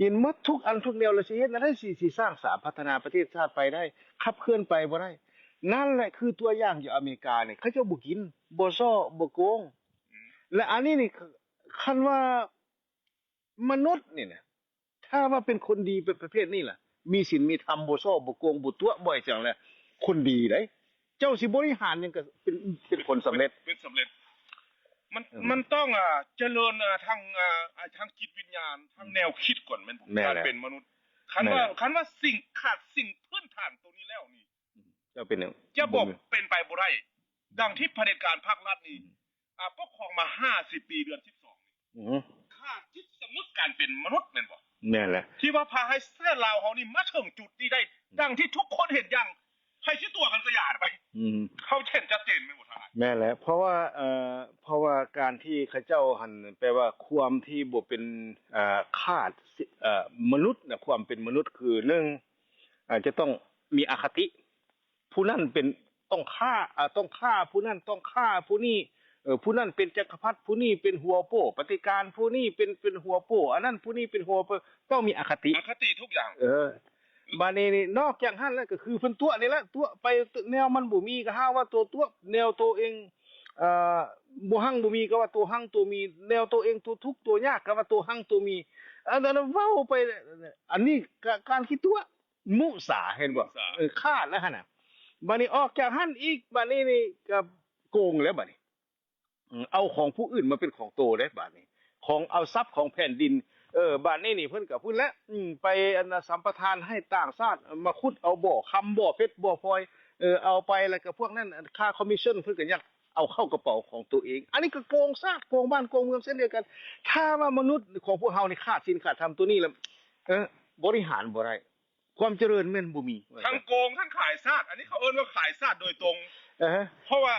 ກິນໝົດທຸກອັນທຸກແນວ ແລ້ວຊິເຮັດແນວໃດ ຊິ ຊິສ້າງສາພັດທະນາປະເທດຊາດໄປໄດ້ ຂັບເຄື່ອນໄປບໍ່ໄດ້. ນັ້ນແຫຼະຄືຕົວຢ່າງຢູ່ອາເມລິການີ້ ເຂົາເຈົ້າບໍ່ກິນ ບໍ່ສໍ້ ບໍ່ໂກງ. ແລະ ອັນນີ້ນີ້ ຄັນວ່າມະນຸດນີ້ນະ ຖ້າວ່າເປັນຄົນດີແບບປະເພດນີ້ລະ ມີສິນມີທຳ ບໍ່ສໍ້ບໍ່ໂກງ ບໍ່ຕົວະບໍ່ຫຍັງແຫຼະ ຄົນດີໃດ໋. ເຈົ້າຊິບໍລິຫານຫຍັງກໍເປັນ ເປັນຄົນສຳເລັດ ເປັນ ເປັນສຳເລັດ. ມັນ ເອີ ມັນຕ້ອງ ອ່າ ຈະເລີນ ອ່າ ທາງ ອ່າ ທາງຈິດວິນຍານ ທາງແນວຄິດກ່ອນແມ່ນບໍ່? ແມ່ນແຫຼະ ການເປັນມະນຸດ. ຄັນວ່າ ແມ່ນແຫຼະ ຄັນວ່າສິ່ງ ຂາດສິ່ງພື້ນຖານໂຕນີ້ແລ້ວນີ້ ຈະເປັນຫຍັງ? ຈະບໍ່ເປັນໄປບໍ່ໄດ້. ດັ່ງທີ່ຜະເດັດການພາກລັດນີ້ ອືມ ອ່າ ປົກຄອງມາຫ້າສິບປີ ເດືອນສິບສອງນີ້ ອືມ ຂາດຈິດສຳນຶກການເປັນມະນຸດແມ່ນບໍ່? ແມ່ນແຫຼະ ທີ່ວ່າພາໃຫ້ຊາດລາວເຮົານີ້ມາເຖິງຈຸດນີ້ໄດ້ ອືມ ດັ່ງທີ່ທຸກຄົນເຫັນຢ່າງ ໃຜຊິຕົວະກັນກໍຢ່າໄປ. ອືມ ເຮົາເຫັນຊັດເຈນແມ່ນບໍ່ທ່ານ? ແມ່ນແຫຼະ ເພາະວ່າ ເອີ ເພາະວ່າການທີ່ເຂົາເຈົ້າຫັ້ນ ແປວ່າຄວາມທີ່ບໍ່ເປັນ ເອີ ຂາດ ເອີ ມະນຸດນະ ຄວາມເປັນມະນຸດຄື ໜຶ່ງ ອາ ຈະຕ້ອງມີອະຄະຕິ ຜູ້ນັ້ນເປັນ ຕ້ອງຂ້າ ອາ ຕ້ອງຂ້າຜູ້ນັ້ນ ຕ້ອງຂ້າຜູ້ນີ້ ເອີ ຜູ້ນັ້ນເປັນຈັກກະພັດ ຜູ້ນີ້ເປັນຫົວໂປ້ປະຕິການ ຜູ້ນີ້ເປັນ ເປັນຫົວໂປ້ອັນນັ້ນ ຜູ້ນີ້ເປັນຫົວໂປ້ ຕ້ອງມີອະຄະຕິ ອະຄະຕິທຸກຢ່າງ. ເອີ ບາດນີ້ນີ້ ນອກຈາກຫັ້ນແລ້ວ ກໍຄືເພິ່ນຕົວະນີ້ແຫຼະ ຕົວະໄປແນວມັນບໍ່ມີ ກໍຫາວ່າຕົວະ ຕົວະແນວໂຕເອງ ເອີ ບໍ່ຮັ່ງບໍ່ມີກໍວ່າໂຕຮັ່ງໂຕມີ, ແນວໂຕເອງໂຕທຸກໂຕຍາກກໍວ່າໂຕຮັ່ງໂຕມີ. ອັນນັ້ນເວົ້າໄປ ອັນນີ້ກະການຂີ້ຕົວະ ມຸສາ ເຫັນບໍ່? ມຸສາ ເອີ ຂາດແລ້ວຫັ້ນນະ. ບາດນີ້ອອກຈາກຫັ້ນອີກ ບາດນີ້ນີ້ກໍໂກງແລ້ວບາດນີ້. ເອົາຂອງຜູ້ອື່ນມາເປັນຂອງໂຕເດ້ບາດນີ້ ຂອງ ເອົາຊັບຂອງແຜ່ນດິນ. ເອີ ບາດນີ້ນີ້ເພິ່ນກໍພຸ້ນແຫຼະ ໄປອັນນະສຳປະທານໃຫ້ຕ່າງຊາດມາຂຸດເອົາບໍ່ຄຳ ບໍ່ເພັດ ບໍ່ພອຍ. ເອີ ເອົາໄປແລ້ວກໍພວກນັ້ນ ຄ່າຄອມມິດຊັນເພິ່ນກໍຍັກເອົາເຂົ້າກະເປົາຂອງໂຕເອງ. ອັນນີ້ກໍໂກງຊາດ ໂກງບ້ານໂກງເມືອງເຊັ່ນດຽວກັນ. ຖ້າວ່າມະນຸດຂອງພວກເຮົານີ້ຂາດສິນຂາດທຳໂຕນີ້ແລ້ວ ເອີ ບໍລິຫານບໍ່ໄດ້. ຄວາມຈະເລີນແມ່ນບໍ່ມີ ທັງໂກງທັງຂາຍຊາດ. ອັນນີ້ເຂົາເອີ້ນວ່າຂາຍຊາດໂດຍຕົງ. ເອີ ເພາະວ່າ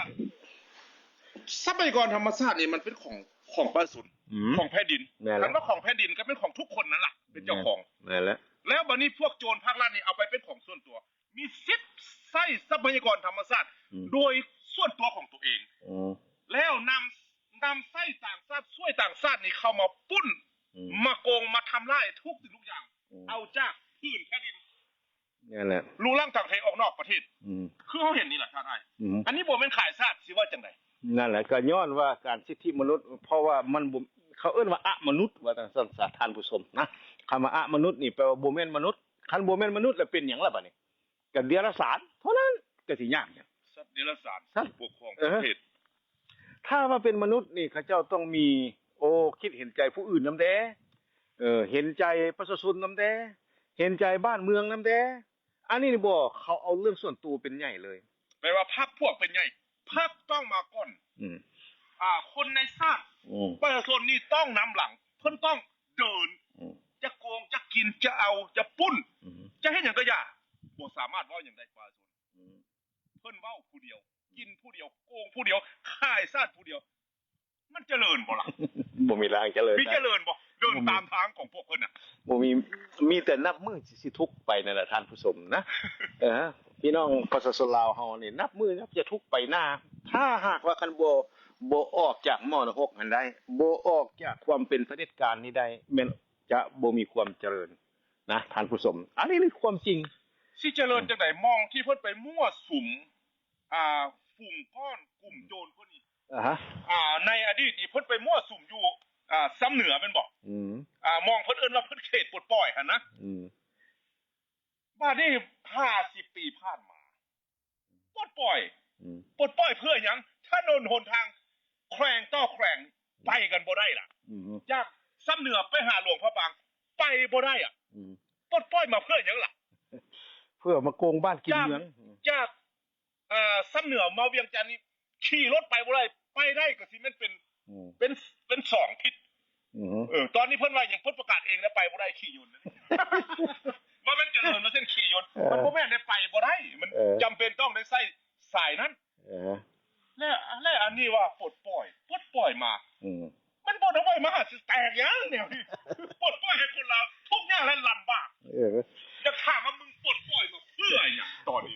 ຊັບພະຍາກອນທຳມະຊາດນີ້ມັນເປັນຂອງ ຂອງປະຊາຊົນ ອືມ ຂອງແຜ່ນດິນ. ແມ່ນແລ້ວ ຄັນວ່າຂອງແຜ່ນດິນກໍເປັນຂອງທຸກຄົນນັ້ນລະ ເປັນເຈົ້າຂອງ. ແມ່ນແລ້ວ ແລ້ວບັດນີ້ພວກໂຈນພາກລັດນີ້ເອົາໄປເປັນຂອງສ່ວນຕົວ ມີສິດໃຊ້ຊັບພະຍາກອນທຳມະຊາດ ອືມ ໂດຍສ່ວນຕົວຂອງຕົວເອງ. ອືມ ແລ້ວນຳ ນຳໃຊ້ຕ່າງຊາດ ຊ່ວຍຕ່າງຊາດນີ້ເຂົ້າມາປຸ້ນ ອືມ ມາໂກງ ມາທຳລາຍທຸກສິ່ງທຸກຢ່າງ ອືມ ເອົາຈາກພື້ນແຜ່ນດິນ. ນັ້ນແຫຼະ ລຸລັງທັງເທອອກນອກປະເທດ. ອືມ ຄືເຮົາເຫັນນີ້ລະທ່ານອ້າຍ. ອືມ ອັນນີ້ບໍ່ແມ່ນຂາຍຊາດ ຊິວ່າຈັ່ງໃດ? ນັ້ນແຫຼະ ກໍຍ້ອນວ່າການສິດທິມະນຸດ ເພາະວ່າມັນບໍ່ ເຂົາເອີ້ນວ່າອະມະນຸດ ວ່າຈັ່ງຊັ້ນສາ ທ່ານຜູ້ຊົມນະ. ຄຳວ່າອະມະນຸດນີ້ແປວ່າບໍ່ແມ່ນມະນຸດ. ຄັນບໍ່ແມ່ນມະນຸດແລ້ວເປັນຫຍັງລະບາດນີ້? ກໍເດຍລະສານເທົ່ານັ້ນ ກໍຊິຍາກຫຍັງ? ສັດເດຍລະສານ ສັດປົກຄອງ ເອີ ປະເທດ. ຖ້າວ່າເປັນມະນຸດນີ້ ເຂົາເຈົ້າຕ້ອງມີ ໂອ້ ຄິດເຫັນໃຈຜູ້ອື່ນນຳແດ່ ເອີ ເຫັນໃຈປະຊາຊົນນຳແດ່ ເຫັນໃຈບ້ານເມືອງນຳແດ່. ອັນນີ້ນີ້ບໍ່ ເຂົາເອົາເລື່ອງສ່ວນຕົວເປັນໃຫຍ່ເລີຍ. ແປວ່າພັກພວກເປັນໃຫຍ່ ພັກຕ້ອງມາກ່ອນ. ອືມ ອ່າ ຄົນໃນຊາດ ອືມ ປະຊາຊົນນີ້ຕ້ອງນຳຫຼັງ ເພິ່ນຕ້ອງເດີນ. ອືມ ຈະໂກງ ຈະກິນ ຈະເອົາ ຈະປຸ້ນ ອືມ ຈະເຮັດຫຍັງກໍຢ່າ ບໍ່ສາມາດເວົ້າຫຍັງໄດ້ປະຊາຊົນ. ອືມ ເພິ່ນເວົ້າຜູ້ດຽວ ກິນຜູ້ດຽວ ໂກງຜູ້ດຽວ ຂາຍຊາດຜູ້ດຽວ. ມັນຈະເລີນບໍ່ລະ? ບໍ່ມີທາງຈະເລີນ ມີຈະເລີນບໍ່? ເດີນຕາມທາງຂອງພວກເພິ່ນນະ ບໍ່ມີ. ມີແຕ່ນັບມື້ຊິທຸກໄປນັ້ນລະທ່ານຜູ້ຊົມນະ. ເອີ ພີ່ນ້ອງປະຊາຊົນລາວເຮົານີ້ ນັບມື້ນັບຈະທຸກໄປໜ້າ. ຖ້າຫາກວ່າຄັນບໍ່ ບໍ່ອອກຈາກມໍລະຫົກຫັ້ນໄດ້ ບໍ່ອອກຈາກຄວາມເປັນຜະເດັດການນີ້ໄດ້ ແມ່ນຈະບໍ່ມີຄວາມຈະເລີນນະທ່ານຜູ້ຊົມ. ອັນນີ້ຄືຄວາມຈິງ. ຊິຈະເລີນຈັ່ງໃດ? ມອງທີ່ເພິ່ນໄປມົ້ວສຸມ ອ່າ ຝູງກ້ອນກຸ່ມໂຈນພວກນີ້ ອາຮະ ອ່າ ໃນອະດີດນີ້ເພິ່ນໄປມົ້ວສຸມຢູ່ ອ່າ ຊຳເໜືອແມ່ນບໍ່? ອືມ ອ່າ ມອງເພິ່ນເອີ້ນວ່າເພິ່ນເຂດປົດປ່ອຍຫັ້ນນະ. ອືມ ບາດນີ້ຫ້າສິບປີຜ່ານມາ ປົດປ່ອຍ ອືມ ປົດປ່ອຍເພື່ອຫຍັງ? ຖະໜົນຫົນທາງແຂວງຕໍ່ແຂວງໄປກັນບໍ່ໄດ້ລະ. ອືມ ຈາກຊຳເໜືອໄປຫາຫຼວງພະບາງໄປບໍ່ໄດ້ອະ. ອືມ ປົດປ່ອຍມາເພື່ອຫຍັງລະ? ເພື່ອມາໂກງບ້ານກິນເມືອງ. ຈາກ ເອີ ຊຳເໜືອມາວຽງຈັນນີ້ຂີ່ລົດໄປບໍ່ໄດ້ ໄປໄດ້ກໍຊິແມ່ນເປັນ ອືມ ເປັນ ເປັນສອງທິດ. ອືມ ເອີ ຕອນນີ້ເພິ່ນວ່າຫຍັງ ເພິ່ນປະກາດເອງແລ້ວ ໄປບໍ່ໄດ້ຂີ່ຍົນ. ວ່າແມ່ນຈະເລີນວ່າເສັ້ນຂີ່ຍົນ ເອີ ມັນບໍ່ແມ່ນໄດ້ ໄປບໍ່ໄດ້ ມັນ ເອີ ຈຳເປັນຕ້ອງໄດ້ໃຊ້ສາຍນັ້ນ. ເອີ ແລະ ແລະອັນນີ້ວ່າປົດປ່ອຍ ປົດປ່ອຍມາ ອືມ ມັນບໍ່ໄດ້ໄວ້ມະຫາຊິແຕກຫຍັງແນວນີ້ ປົດປ່ອຍໃຫ້ຄົນລາວທຸກຍາກແລະລຳບາກ. ເອີ ຢາກຖາມວ່າມຶງປົດປ່ອຍມາເພື່ອຫຍັງຕອນນີ້?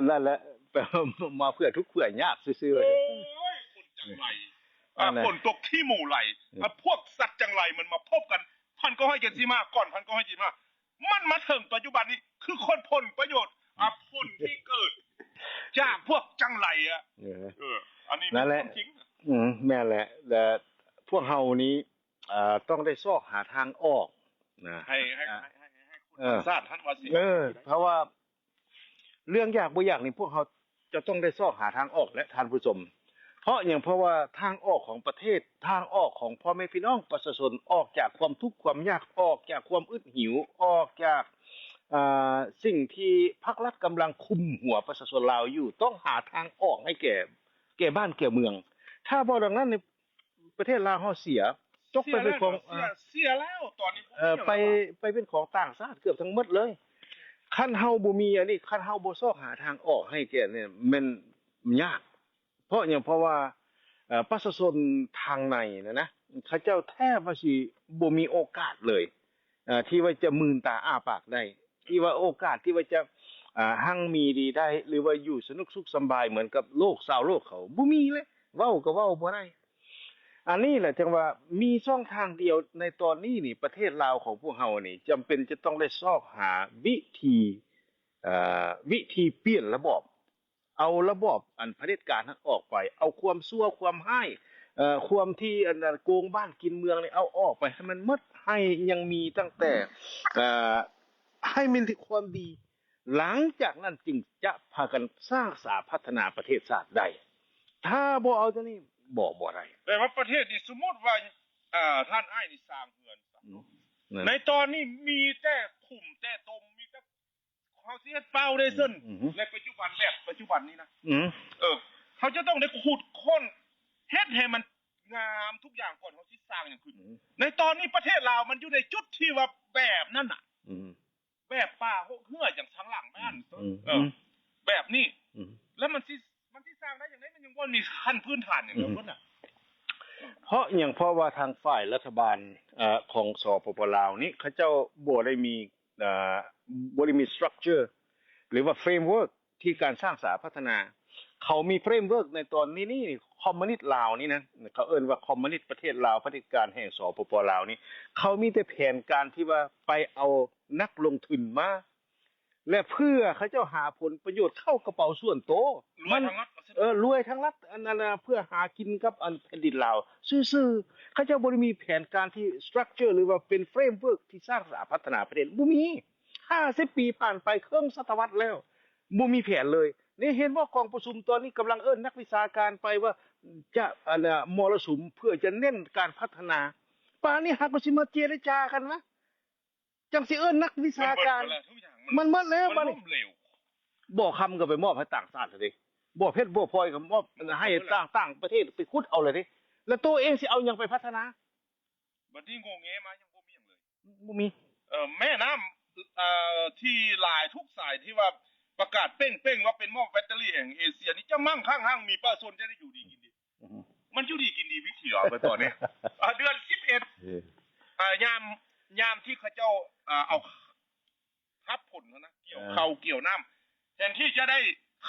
ນັ້ນແຫຼະ ແປວ່າມາເພື່ອທຸກເພື່ອຍາກຊື່ໆ. ໂອ້ຍ ຄົນຈັງໄລ ອ່າ ຝົນຕົກຂີ້ໝູໄຫຼ ອືມ ອ່າ ພວກສັດຈັງໄລມັນມາພົບກັນ ພັນເກົ້າຮ້ອຍເຈັດສິບຫ້າ ກ່ອນ ພັນເກົ້າຮ້ອຍເຈັດສິບຫ້າ ມັນມາເຖິງປັດຈຸບັນນີ້ ຄືຄົນຜົນປະໂຫຍດ ອ່າ ຜົນທີ່ເກີດຈາກພວກຈັງໄລອະ. ເອີ ເອີ ອັນນີ້ແມ່ນຄວາມຈິງ. ອືມ ແມ່ນແຫຼະ ແລະ ພວກເຮົານີ້ ເອີ ຕ້ອງໄດ້ຊອກຫາທາງອອກນະ ໃຫ້ ໃຫ້ ໃຫ້ ໃຫ້ຄົນ ເອີ ຊາດຫັ້ນວ່າຊິ ເອີ ເພາະວ່າເລື່ອງຢາກບໍ່ຢາກນີ້ ພວກເຮົາຈະຕ້ອງໄດ້ຊອກຫາທາງອອກແຫຼະທ່ານຜູ້ຊົມ. ເພາະຫຍັງ? ເພາະວ່າທາງອອກຂອງປະເທດ ທາງອອກຂອງພໍ່ແມ່ພີ່ນ້ອງປະຊາຊົນ ອອກຈາກຄວາມທຸກຄວາມຍາກ ອອກຈາກຄວາມອຶດຫິວ ອອກຈາກ ອ່າ ສິ່ງທີ່ພາກລັດກຳລັງຄຸມຫົວປະຊາຊົນລາວຢູ່ ຕ້ອງຫາທາງອອກໃຫ້ແກ່ ແກ່ບ້ານແກ່ເມືອງ. ຖ້າບໍ່ດັ່ງນັ້ນນີ້ ປະເທດລາວເຮົາເສຍ ຕົກໄປເປັນຂອງ ເສຍແລ້ວ ເສຍ ເສຍແລ້ວ ຕອນນີ້ ເອີ ໄປ ໄປເປັນຂອງຕ່າງຊາດເກືອບທັງໝົດເລີຍ. ຄັນເຮົາບໍ່ມີອັນນີ້ ຄັນເຮົາບໍ່ຊອກຫາທາງອອກໃຫ້ແກ່ນີ້ ແມ່ນຍາກ. ເພາະຫຍັງ? ເພາະວ່າ ເອີ ປະຊາຊົນທາງໃນນະນະ ເຂົາເຈົ້າແທບວ່າຊິບໍ່ມີໂອກາດເລີຍ ເອີ ທີ່ວ່າຈະມືນຕາອ້າປາກໄດ້ ທີ່ວ່າໂອກາດທີ່ວ່າຈະ ອ່າ ຮັ່ງມີດີໄດ້ ຫຼືວ່າຢູ່ສະໜຸກສຸກສຳບາຍເໝືອນກັບໂລກຊາວໂລກເຂົາ ບໍ່ມີເລີຍ ເວົ້າກໍເວົ້າບໍ່ໄດ້. ອັນນີ້ແຫຼະຈັ່ງວ່າມີຊ່ອງທາງດຽວໃນຕອນນີ້ນີ້ ປະເທດລາວຂອງພວກເຮົານີ້ ຈຳເປັນຈະຕ້ອງໄດ້ຊອກຫາວິທີ ເອີ ວິທີປ່ຽນລະບອບ ເອົາລະບອບອັນຜະເດັດການນັ້ນອອກໄປ, ເອົາຄວາມຊົ່ວຄວາມຮ້າຍ ເອີ ຄວາມທີ່ອັນນັ້ນໂກງບ້ານກິນເມືອງນີ້ເອົາອອກໄປໃຫ້ມັນໝົດ, ໃຫ້ຍັງມີຕັ້ງແຕ່ ເອີ ໃຫ້ມີແຕ່ຄວາມດີ. ຫຼັງຈາກນັ້ນຈຶ່ງຈະພາກັນສ້າງສາພັດທະນາປະເທດຊາດໄດ້. ຖ້າບໍ່ເອົາຕົວນີ້ ບໍ່ ບໍ່ໄດ້. ແປວ່າປະເທດນີ້ ສົມມຸດວ່າ ອ່າ ທ່ານອ້າຍນີ້ສ້າງເຮືອນ ອືມ ໃນຕອນນີ້ມີແຕ່ຂຸມແຕ່ຕົມ ມີແຕ່ ເຮົາຊິເຮັດຟາວເດເຊິນ ອືມ ໃນປັດຈຸບັນ ແບບປັດຈຸບັນນີ້ນະ ອືມ ເອີ ເຮົາຈະຕ້ອງໄດ້ຂຸດຄົ້ນ ເຮັດໃຫ້ມັນງາມທຸກຢ່າງກ່ອນ ເຮົາຊິສ້າງຫຍັງຂຶ້ນ. ອືມ ໃນຕອນນີ້ປະເທດລາວມັນຢູ່ໃນຈຸດທີ່ວ່າແບບນັ້ນນະ ອືມ ແບບປ່າຮົກເຮື້ອຫຍັງທາງຫຼັງນັ້ນ ອືມ ເອີ ອືມ ແບບນີ້ ອືມ ແລ້ວມັນຊິ ມັນຊິສ້າງໄດ້ຈັ່ງໃດ? ມັນຍັງບໍ່ມີຂັ້ນພື້ນຖານຫຍັງເລີຍພຸ້ນນະ. ເພາະຫຍັງ? ເພາະວ່າທາງຝ່າຍລັດຖະບານ ເອີ ຂອງ ສປປ ລາວນີ້ ເຂົາເຈົ້າບໍ່ໄດ້ມີ ເອີ ບໍ່ໄດ້ມີສະຕຣັກເຈີ ຫຼືວ່າເຟຣມເວີກ ທີ່ການສ້າງສາພັດທະນາ. ເຂົາມີເຟຣມເວີກໃນຕອນນີ້ ນີ້ ຄອມມູນິດລາວນີ້ນະ ເຂົາເອີ້ນວ່າຄອມມູນິດປະເທດລາວ ຜະເດັດການແຫ່ງ ສປປ ລາວນີ້ ເຂົາມີແຕ່ແຜນການທີ່ວ່າໄປເອົານັກລົງທຶນມາ ແລະ ເພື່ອເຂົາເຈົ້າຫາຜົນປະໂຫຍດເຂົ້າກະເປົາສ່ວນໂຕ ລວຍທາງລັດ ເອີ ລວຍທາງລັດ ອັນນັ້ນນະ ເພື່ອຫາກິນກັບອັນແຜ່ນດິນລາວຊື່ໆ. ເຂົາເຈົ້າບໍ່ໄດ້ມີແຜນການທີ່ສະຕຣັກເຈີ ຫຼືວ່າເປັນເຟຣມເວີກທີ່ສ້າງສາພັດທະນາປະເທດ ບໍ່ມີ. ຫ້າສິບປີຜ່ານໄປ ເຄິ່ງສະຕະວັດແລ້ວ ບໍ່ມີແຜນເລີຍ. ນີ້ເຫັນບໍ່ ກອງປະຊຸມຕອນນີ້ກຳລັງເອີ້ນນັກວິຊາການໄປວ່າຈະ ອັນນະ ມໍລະສຸມ ເພື່ອຈະເນັ້ນການພັດທະນາ. ປານນີ້ຫາກໍຊິມາເຈລະຈາກັນວະ ຈັ່ງຊິເອີ້ນນັກວິຊາການ. ມັນເບິດແລ້ວ ມັນເບິດແລ້ວ ມັນລົ້ມເຫຼວ. ບໍ່ຄຳກໍໄປມອບໃຫ້ຕ່າງຊາດແລ້ວເດ້ ບໍ່ເພັດບໍ່ພອຍກໍມອບໃຫ້ຕ່າງ ຕ່າງປະເທດໄປຂຸດເອົາແລ້ວເດ້ ແລ້ວໂຕເອງຊິເອົາຫຍັງໄປພັດທະນາ? ບັດນີ້ໂງ່ເງມາຍັງບໍ່ມີຫຍັງເລີຍ ບໍ່ມີ. ເອີ ແມ່ນ້ຳ ເອີ ທີ່ຫຼາຍທຸກສາຍທີ່ວ່າປະກາດເປັ້ງໆວ່າເປັນໝໍ້ແບັດເຕີຣີແຫ່ງເອເຊຍນີ້ ຈະມັ່ງຄັ່ງຮັ່ງມີ ປະຊາຊົນຈະໄດ້ຢູ່ດີກິນດີ. ອືຮຶ ມັນຢູ່ດີກິນດີວິທີເອົາໄປຕອນນີ້ ເດືອນສິບເອັດ ເອີ ຍາມ ຍາມທີ່ເຂົາເຈົ້າ ເອີ ເອົາ ຮັບຜົນຫັ້ນນະ ກ່ຽວເຂົ້າ ເອີ ກ່ຽວນ້ຳ ແທນທີ່ຈະໄດ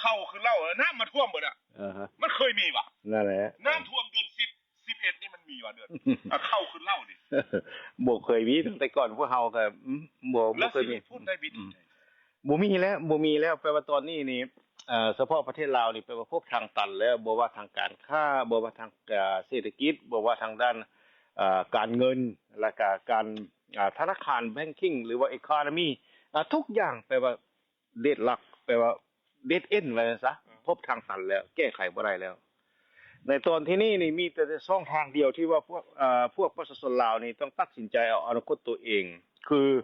້ເຂົ້າຄືເຫຼົ່າ ນ້ຳມາຖ້ວມເບິດອະ. ອາຮະ ມັນເຄີຍມີຫວາ? ນັ້ນແຫຼະ ນ້ຳຖ້ວມເດືອນສິບ ສິບເອັດນີ້ມັນມີຫວາ? ເດືອນ ອາ ເຂົ້າຄືເຫຼົ່ານີ້ ບໍ່ເຄີຍມີ. ຕັ້ງແຕ່ກ່ອນພວກເຮົາກໍ ອືມ ບໍ່ ບໍ່ເຄີຍມີ. ແລ້ວຊິຫຼຸດພົ້ນໄດ້ວິທີໃດ? ອືມ ບໍ່ມີແລ້ວ ບໍ່ມີແລ້ວ. ແປວ່າຕອນນີ້ນີ້ ເອີ ສະເພາະປະເທດລາວນີ້ ແປວ່າພົບທາງຕັນແລ້ວ ບໍ່ວ່າທາງການຄ້າ ບໍ່ວ່າທາງ ເອີ ເສດຖະກິດ ບໍ່ວ່າທາງດ້ານ ເອີ ການເງິນ ແລະກະການ ເອີ ທະນາຄານ ແບັງຄິງ ຫຼືວ່າ economy ອາ ທຸກຢ່າງ ແປວ່າ ເດດລັອກ ແປວ່າ ເດດເອັນ ວ່າຊັ້ນຊະ ອືມ ພົບທາງຕັນແລ້ວ ແກ້ໄຂບໍ່ໄດ້ແລ້ວ. ໃນຕອນທີ່ນີ້ນີ້ ມີແຕ່ຊ່ອງທາງດຽວທີ່ວ່າພວກ ເອີ ພວກປະຊາຊົນລາວນີ້ຕ້ອງຕັດສິນໃຈເອົາອະນາຄົດຕົວເອງ ຄື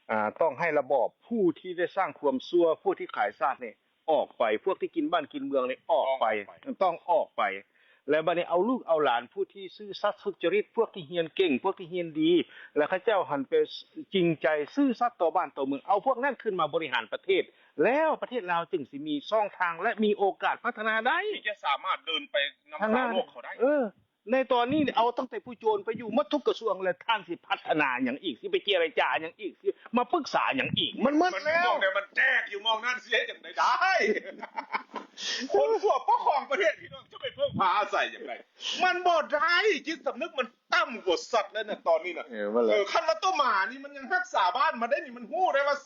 ອາ ຕ້ອງໃຫ້ລະບອບຜູ້ທີ່ໄດ້ສ້າງຄວາມຊົ່ວ ຜູ້ທີ່ຂາຍຊາດນີ້ອອກໄປ ພວກທີ່ກິນບ້ານກິນເມືອງນີ້ອອກໄປ ຕ້ອງອອກໄປ ຕ້ອງອອກໄປ. ແລະ ບັດນີ້ເອົາລູກເອົາຫຼານຜູ້ທີ່ຊື່ສັດສຸດຈະລິດ ພວກທີ່ຮຽນເກັ່ງ ພວກທີ່ຮຽນດີ ແລະ ເຂົາເຈົ້າຫັ້ນໄປຈິງໃຈຊື່ສັດຕໍ່ບ້ານຕໍ່ເມືອງ ເອົາພວກນັ້ນຂຶ້ນມາບໍລິຫານປະເທດ ແລ້ວປະເທດລາວຈຶ່ງຊິມີຊ່ອງທາງ ແລະ ມີໂອກາດພັດທະນາໄດ້ ທີ່ຈະສາມາດເດີນໄປນຳຊາວໂລກເຂົາໄດ້. ເອີ ໃນຕອນນີ້ເອົາຕັ້ງແຕ່ຜູ້ໂຈນໄປຢູ່ໝົດທຸກກະຊວງ ແລ້ວທ່ານຊິພັດທະນາຫຍັງອີກ? ຊິໄປເຈລະຈາຫຍັງອີກ? ຊິມາປຶກສາຫຍັງອີກ? ມັນໝົດແລ້ວ. ມັນ ມັນແມ່ນແນວນັ້ນ ແຈກຢູ່ໝ່ອງນັ້ນ ຊິເຮັດຈັ່ງໃດໄດ້? ຄົນພວກປົກຄອງປະເທດ ພີ່ນ້ອງ ຈະໄປເພິ່ງພາອາໄສຈັ່ງໃດ? ມັນບໍ່ໄດ້. ຈິດສຳນຶກມັນຕ່ຳກວ່າສັດແລ້ວນະ ຕອນນີ້ນະ. ເອີ ນັ້ນແຫຼະ. ເອີ ຄັນວ່າໂຕໝານີ້ ມັນຍັງຮັກສາບ້ານມັນໄດ້ນີ້ ມັນຮູ້ໄດ້ວ່າ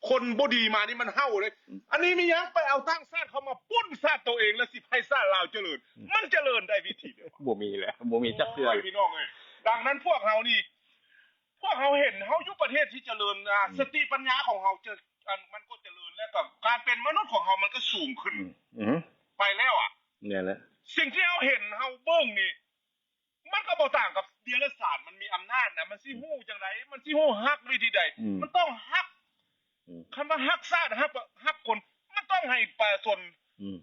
ຄົນບໍ່ດີມານີ້ມັນເຫົ່າເດ້. ອືມ ອັນນີ້ມີຫຍັງ? ໄປເອົາຕ່າງຊາດເຂົ້າມາປຸ້ນຊາດໂຕເອງ ແລ້ວຊິໃຫ້ຊາດລາວຈະເລີນ. ອືມ ມັນຈະເລີນໄດ້ວິທີໃດວະ? ບໍ່ມີແລ້ວ ບໍ່ມີຈັກເທື່ອ. ໂອ້ຍ ພີ່ນ້ອງເອີຍ ດັ່ງນັ້ນພວກເຮົານີ້ ພວກເຮົາເຫັນເຮົາຢູ່ປະເທດທີ່ຈະເລີນ ອາ ອືມ ສະຕິປັນຍາຂອງເຮົາຈະ ອັນ ມັນກໍຈະເລີນ ແລ້ວກໍການເປັນມະນຸດຂອງເຮົາມັນກໍສູງຂຶ້ນ. ອືມ ອືມ ໄປແລ້ວອະ. ແມ່ນແຫຼະ. ສິ່ງທີ່ເຮົາເຫັນເຮົາເບິ່ງນີ້ ມັນກໍບໍ່ຕ່າງກັບເດຍລະສານ ມັນມີອຳນາດນະ ມັນຊິຮູ້ຈັ່ງໃດ? ມັນຊິຮູ້ຮັກວິທີໃດ? ອືມ ມັນຕ້ອງຮັກ. ອືມ ຄັນວ່າຮັກຊາດ ຮັກ ຮັກຄົນ ມັນຕ້ອງໃຫ້ປະຊາຊົນ ອືມ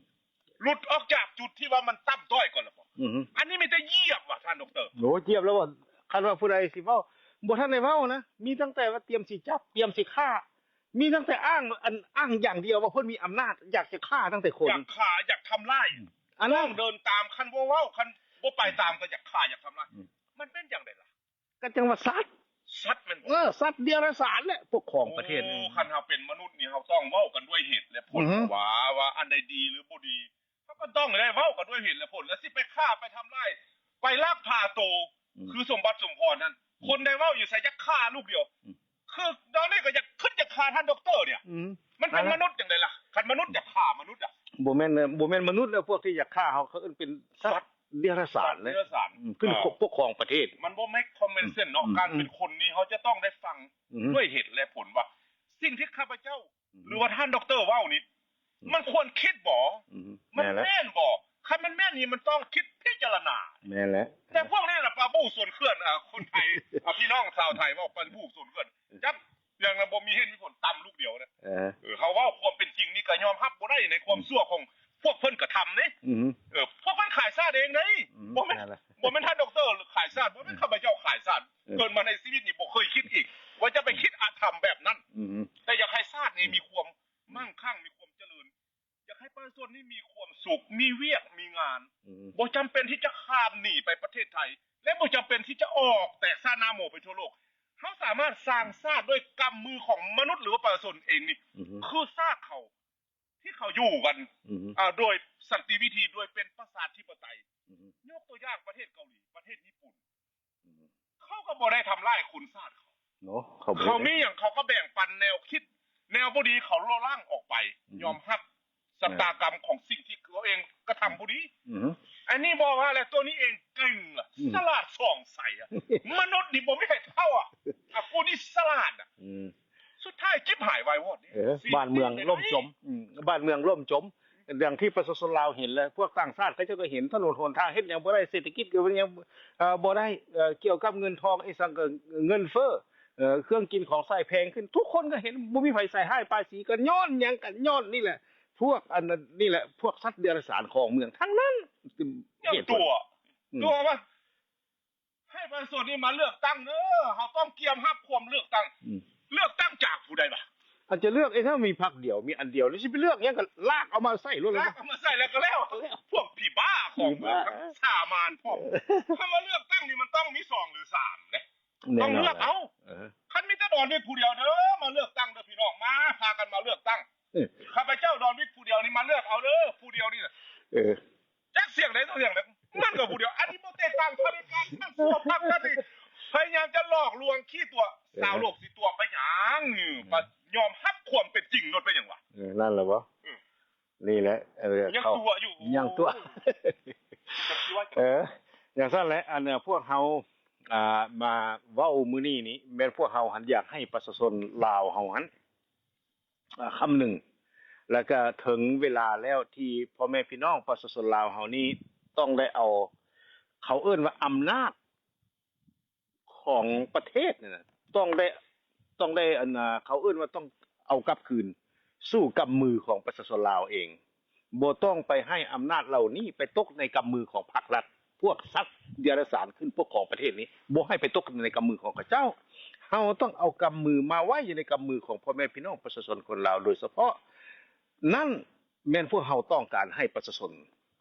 ຫຼຸດອອກຈາກຈຸດທີ່ວ່າມັນຕ່ຳຕ້ອຍກ່ອນລະບໍ? ອືຮຶ ອັນນີ້ມີແຕ່ຢຽບວ່າ ທ່ານດັອກເຕີ. ໂອ້ ຢຽບແລ້ວບໍ່? ຄັນວ່າຜູ້ໃດຊິເວົ້າ ບໍ່ທັນໄດ້ເວົ້ານະ ມີຕັ້ງແຕ່ວ່າຕຽມຊິຈັບ ຕຽມຊິຂ້າ ມີຕັ້ງແຕ່ອ້າງ ອັນ ອ້າງຢ່າງດຽວວ່າເພິ່ນມີອຳນາດ ຢາກຈະຂ້າຕັ້ງແຕ່ຄົນ ຢາກຂ້າ ຢາກທຳລາຍ. ອືມ ອັນນັ້ນ ຕ້ອງເດີນຕາມ ຄັນບໍ່ເວົ້າ ຄັນບໍ່ໄປຕາມ ອືມ ກໍຢາກຂ້າ ຢາກທຳລາຍ. ອືມ ມັນເປັນຈັ່ງໃດລະ? ກໍຈັ່ງວ່າສັດ ສັດແມ່ນບໍ່? ເອີ ສັດເດຍລະສານແຫຼະ ປົກຄອງປະເທດ. ໂອ້ ຄັນເຮົາເປັນມະນຸດນີ້ ເຮົາຕ້ອງເວົ້າກັນດ້ວຍເຫດແລະຜົນ. ອືຮຶ ວ່າ ວ່າອັນໃດດີຫຼືບໍ່ດີ ເຮົາກໍຕ້ອງໄດ້ເວົ້າກັນດ້ວຍເຫດແລະຜົນ ແລ້ວຊິໄປຂ້າ ໄປທຳລາຍ ໄປລັກພາໂຕ ອືມ ຄືສົມບັດສົມພອນນັ້ນ. ອືມ ຄົນໄດ້ເວົ້າຢູ່ໃສ ຢາກຂ້າລູກດຽວ. ອືມ ຄືດຽວນີ້ກໍຢາກ ຄິດຢາກຂ້າທ່ານດັອກເຕີນີ້. ອືມ ມັນເປັນມະນຸດຈັ່ງໃດລະ? ຄັນມະນຸດຢາກຂ້າມະນຸດອະ. ບໍ່ແມ່ນ ບໍ່ແມ່ນມະນຸດແລ້ວ ພວກທີ່ຢາກຂ້າເຮົາ ເຂົາເອີ້ນເປັນສັດເດຍລະສານເດ້ ສັດເດຍລະສານ ອືມ ຂຶ້ນ ອ່າ ປົກ ປົກຄອງປະເທດ ມັນບໍ່ make common sense ເນາະ ອືມ ການເປັນ ອືມ ຄົນນີ້ ເຮົາຈະຕ້ອງໄດ້ຟັງ ອືມ ດ້ວຍເຫດແລະຜົນວ່າ ສິ່ງທີ່ຂ້າພະເຈົ້າ ອືມ ຫຼືວ່າທ່ານດັອກເຕີເວົ້ານີ້ ອືມ ມັນຄວນຄິດບໍ? ອືມ ມັນແມ່ນບໍ? ແມ່ນແຫຼະ ຄັນມັນແມ່ນນີ້ ມັນຕ້ອງຄິດພິຈາລະນາ ແມ່ນແຫຼະ ແຕ່ພວກນີ້ລະປາບູ່ສົນເຂື່ອນ ອ່າ ຄົນໄທ ອ່າ ພີ່ນ້ອງຊາວໄທເວົ້າປາບູ່ສົນເຂື່ອນ ຈັກ ຢ່າງລະບໍ່ມີເຫດມີຜົນ ຕຳລູກດຽວນະ ເອີ ເອີ ເຮົາເວົ້າຄວາມເປັນຈິງນີ້ກໍຍອມຮັບບໍ່ໄດ້ໃນຄວາມ ອືມ ຊົ່ວຂອງພວກເພິ່ນກະທຳເດ້ ອືມ ເອີ ພວກເພິ່ນຂາຍຊາດເອງເດ້ ອືມ ບໍ່ແມ່ນ ນັ້ນລະ ບໍ່ແມ່ນທ່ານດັອກເຕີຂາຍຊາດ ບໍ່ແມ່ນ ອືມ ຂ້າພະເຈົ້າຂາຍຊາດ ເອີ ເກີດມາໃນຊີວິດນີ້ບໍ່ເຄີຍຄິດອີກວ່າຈະໄປຄິດອະທຳແບບນັ້ນ ອືມ ແຕ່ຢາກໃຫ້ຊາດນີ້ ອືມ ມີຄວາມ ອືມ ໝັ້ງຄັ່ງ ມີຄວາມຈະເລີນ ຢາກໃຫ້ປະຊາຊົນນີ້ມີຄວາມສຸກ ມີວຽກມີງານ ອືມ ບໍ່ຈຳເປັນທີ່ຈະຂ້າມໜີໄປປະເທດໄທ ແລະ ບໍ່ຈຳເປັນທີ່ຈະອອກແຕກຊາດໜ້າໂມໄປທົ່ວໂລກ ເຮົາສາມາດສ້າງຊາດດ້ວຍກຳມືຂອງມະນຸດ ຫຼືວ່າປະຊາຊົນເອງນີ້ ອືມ ຄືຊາດເຂົາ ທີ່ເຂົາຢູ່ກັນ ອືມ ອ່າ ໂດຍສັນຕິວິທີ ໂດຍເປັນປະຊາທິປະໄຕ ອືມ ຍົກຕົວຢ່າງປະເທດເກົາຫຼີ ປະເທດຍີ່ປຸ່ນ ອືມ ເຂົາກໍບໍ່ໄດ້ທຳລາຍຄົນຊາດເຂົາ ເນາະ ເຂົາບໍ່ໄດ້ ເຂົາມີຫຍັງເຂົາກໍແບ່ງປັນແນວຄິດ ແນວບໍ່ດີເຂົາລົບລ້າງອອກໄປ ອືມ ຍອມຮັບຊະຕາກຳຂອງສິ່ງທີ່ເຂົາເອງກະທຳບໍ່ດີ ອືມ ອັນນີ້ບໍ່ວ່າແລ້ວ ຕົວນີ້ເອງເກັ່ງລະ ອືມ ສະຫຼາດສ່ອງໃສອະ ມະນຸດນີ້ບໍ່ມີໃຜເທົ່າອະ ອາ ຜູ້ນີ້ສະຫຼາດອະ ອືມ ສຸດທ້າຍຈິບຫາຍວາຍວອດເດ້ ເອີ ບ້ານເມືອງລົ້ມຈົມ ອືມ ບ້ານເມືອງລົ້ມຈົມ ດັ່ງທີ່ປະຊາຊົນລາວເຫັນ ແລະ ພວກຕ່າງຊາດເຂົາເຈົ້າກໍເຫັນ ຖະໜົນຫົນທາງເຮັດຫຍັງບໍ່ໄດ້ ເສດຖະກິດກໍຍັງ ເອີ ບໍ່ໄດ້ ເອີ ກ່ຽວກັບເງິນທອງອີ່ຫຍັງກໍເງິນເຟີ້ ເອີ ເຄື່ອງກິນຂອງໃຊ້ແພງຂຶ້ນ ທຸກຄົນກໍເຫັນ ບໍ່ມີໃຜໃສ່ຮ້າຍປ້າຍສີ ກໍຍ້ອນຫຍັງ ກໍຍ້ອນນີ້ແຫຼະ ພວກອັນນັ້ນນີ້ແຫຼະ ພວກສັດເດຍລະສານຂອງເມືອງທັງນັ້ນ ຍ້ອນຕົວະ ອືມ ຕົວະວ່າ ໃຫ້ປະຊາຊົນນີ້ມາເລືອກຕັ້ງເດີ ເຮົາຕ້ອງກຽມຮັບຄວາມເລືອກຕັ້ງ ອືມ ເລືອກຕັ້ງຈາກຜູ້ໃດວະ? ອັນຈະເລືອກເອງ ຖ້າມີພັກດຽວ ມີອັນດຽວ ແລ້ວຊິໄປເລືອກຫຍັງ ກໍລາກເອົາມາໃສ່ໂລດ ລາກເອົາມາໃສ່ແລ້ວກໍແລ້ວ ພວກຜີບ້າຂອງເມືອງ ສາມານພ້ອມ ຖ້າມາເລືອກຕັ້ງນີ້ມັນຕ້ອງມີສອງຫຼືສາມເດ້ ຕ້ອງເລືອກເອົາ ເອີ ຄັນມີແຕ່ດອນວິດຜູ້ດຽວເດີ ມາເລືອກຕັ້ງເດີພີ່ນ້ອງ ມາພາກັນມາເລືອກຕັ້ງ ເອີ ຂ້າພະເຈົ້າດອນວິດຜູ້ດຽວນີ້ ມາເລືອກເອົາເດີ ຜູ້ດຽວນີ້ນະ ເອີ ຈັກສຽງໃດຕໍ່ສຽງໃດ ມັນກໍຜູ້ດຽວ ອັນນີ້ບໍ່ແຕກຕ່າງ ເຂົາເຮັດການທັງຊົ່ວພັກນັ້ນນີ້ ພະຍາຍາມຈະຫຼອກລວງຂີ້ຕົວະ ເອີ ຊາວໂລກຊິຕົວະໄປຫຍັງ ເອີ ຍອມຮັບຄວາມເປັນຈິງໂລດ ເປັນຫຍັງວະ ເອີ ນັ້ນລະບໍ ເອີ ນີ້ແຫຼະ ເອີ ຍັງຕົວະຢູ່ ຍັງຕົວະ ເອີ ຈັ່ງຊັ້ນແຫຼະ ອັນ ພວກເຮົາ ອ່າ ມາເວົ້າມື້ນີ້ນີ້ ແມ່ນພວກເຮົາຫັ້ນຢາກໃຫ້ປະຊາຊົນລາວເຮົາຫັ້ນ ອ່າ ຄຳໜຶ່ງ ແລ້ວກະເຖິງເວລາແລ້ວທີ່ພໍ່ແມ່ພີ່ນ້ອງປະຊາຊົນລາວເຮົານີ້ຕ້ອງໄດ້ເອົາ ເຂົາເອີ້ນວ່າອຳນາດຂອງປະເທດນີ້ນະ ຕ້ອງໄດ້ ຕ້ອງໄດ້ ອັນ ເຂົາເອີ້ນວ່າຕ້ອງເອົາກັບຄືນສູ່ກຳມືຂອງປະຊາຊົນລາວເອງ. ບໍ່ຕ້ອງໄປໃຫ້ອຳນາດເຫຼົ່ານີ້ໄປຕົກໃນກຳມືຂອງພັກລັດ, ພວກສັດເດຍລະສານຂຶ້ນປົກຄອງປະເທດນີ້ ບໍ່ໃຫ້ໄປຕົກໃນກຳມືຂອງເຂົາເຈົ້າ. ເຮົາຕ້ອງເອົາກຳມືມາໄວ້ຢູ່ໃນກຳມືຂອງພໍ່ແມ່ພີ່ນ້ອງປະຊາຊົນຄົນລາວໂດຍສະເພາະ. ນັ້ນແມ່ນພວກເຮົາຕ້ອງການໃຫ້ປະຊາຊົນ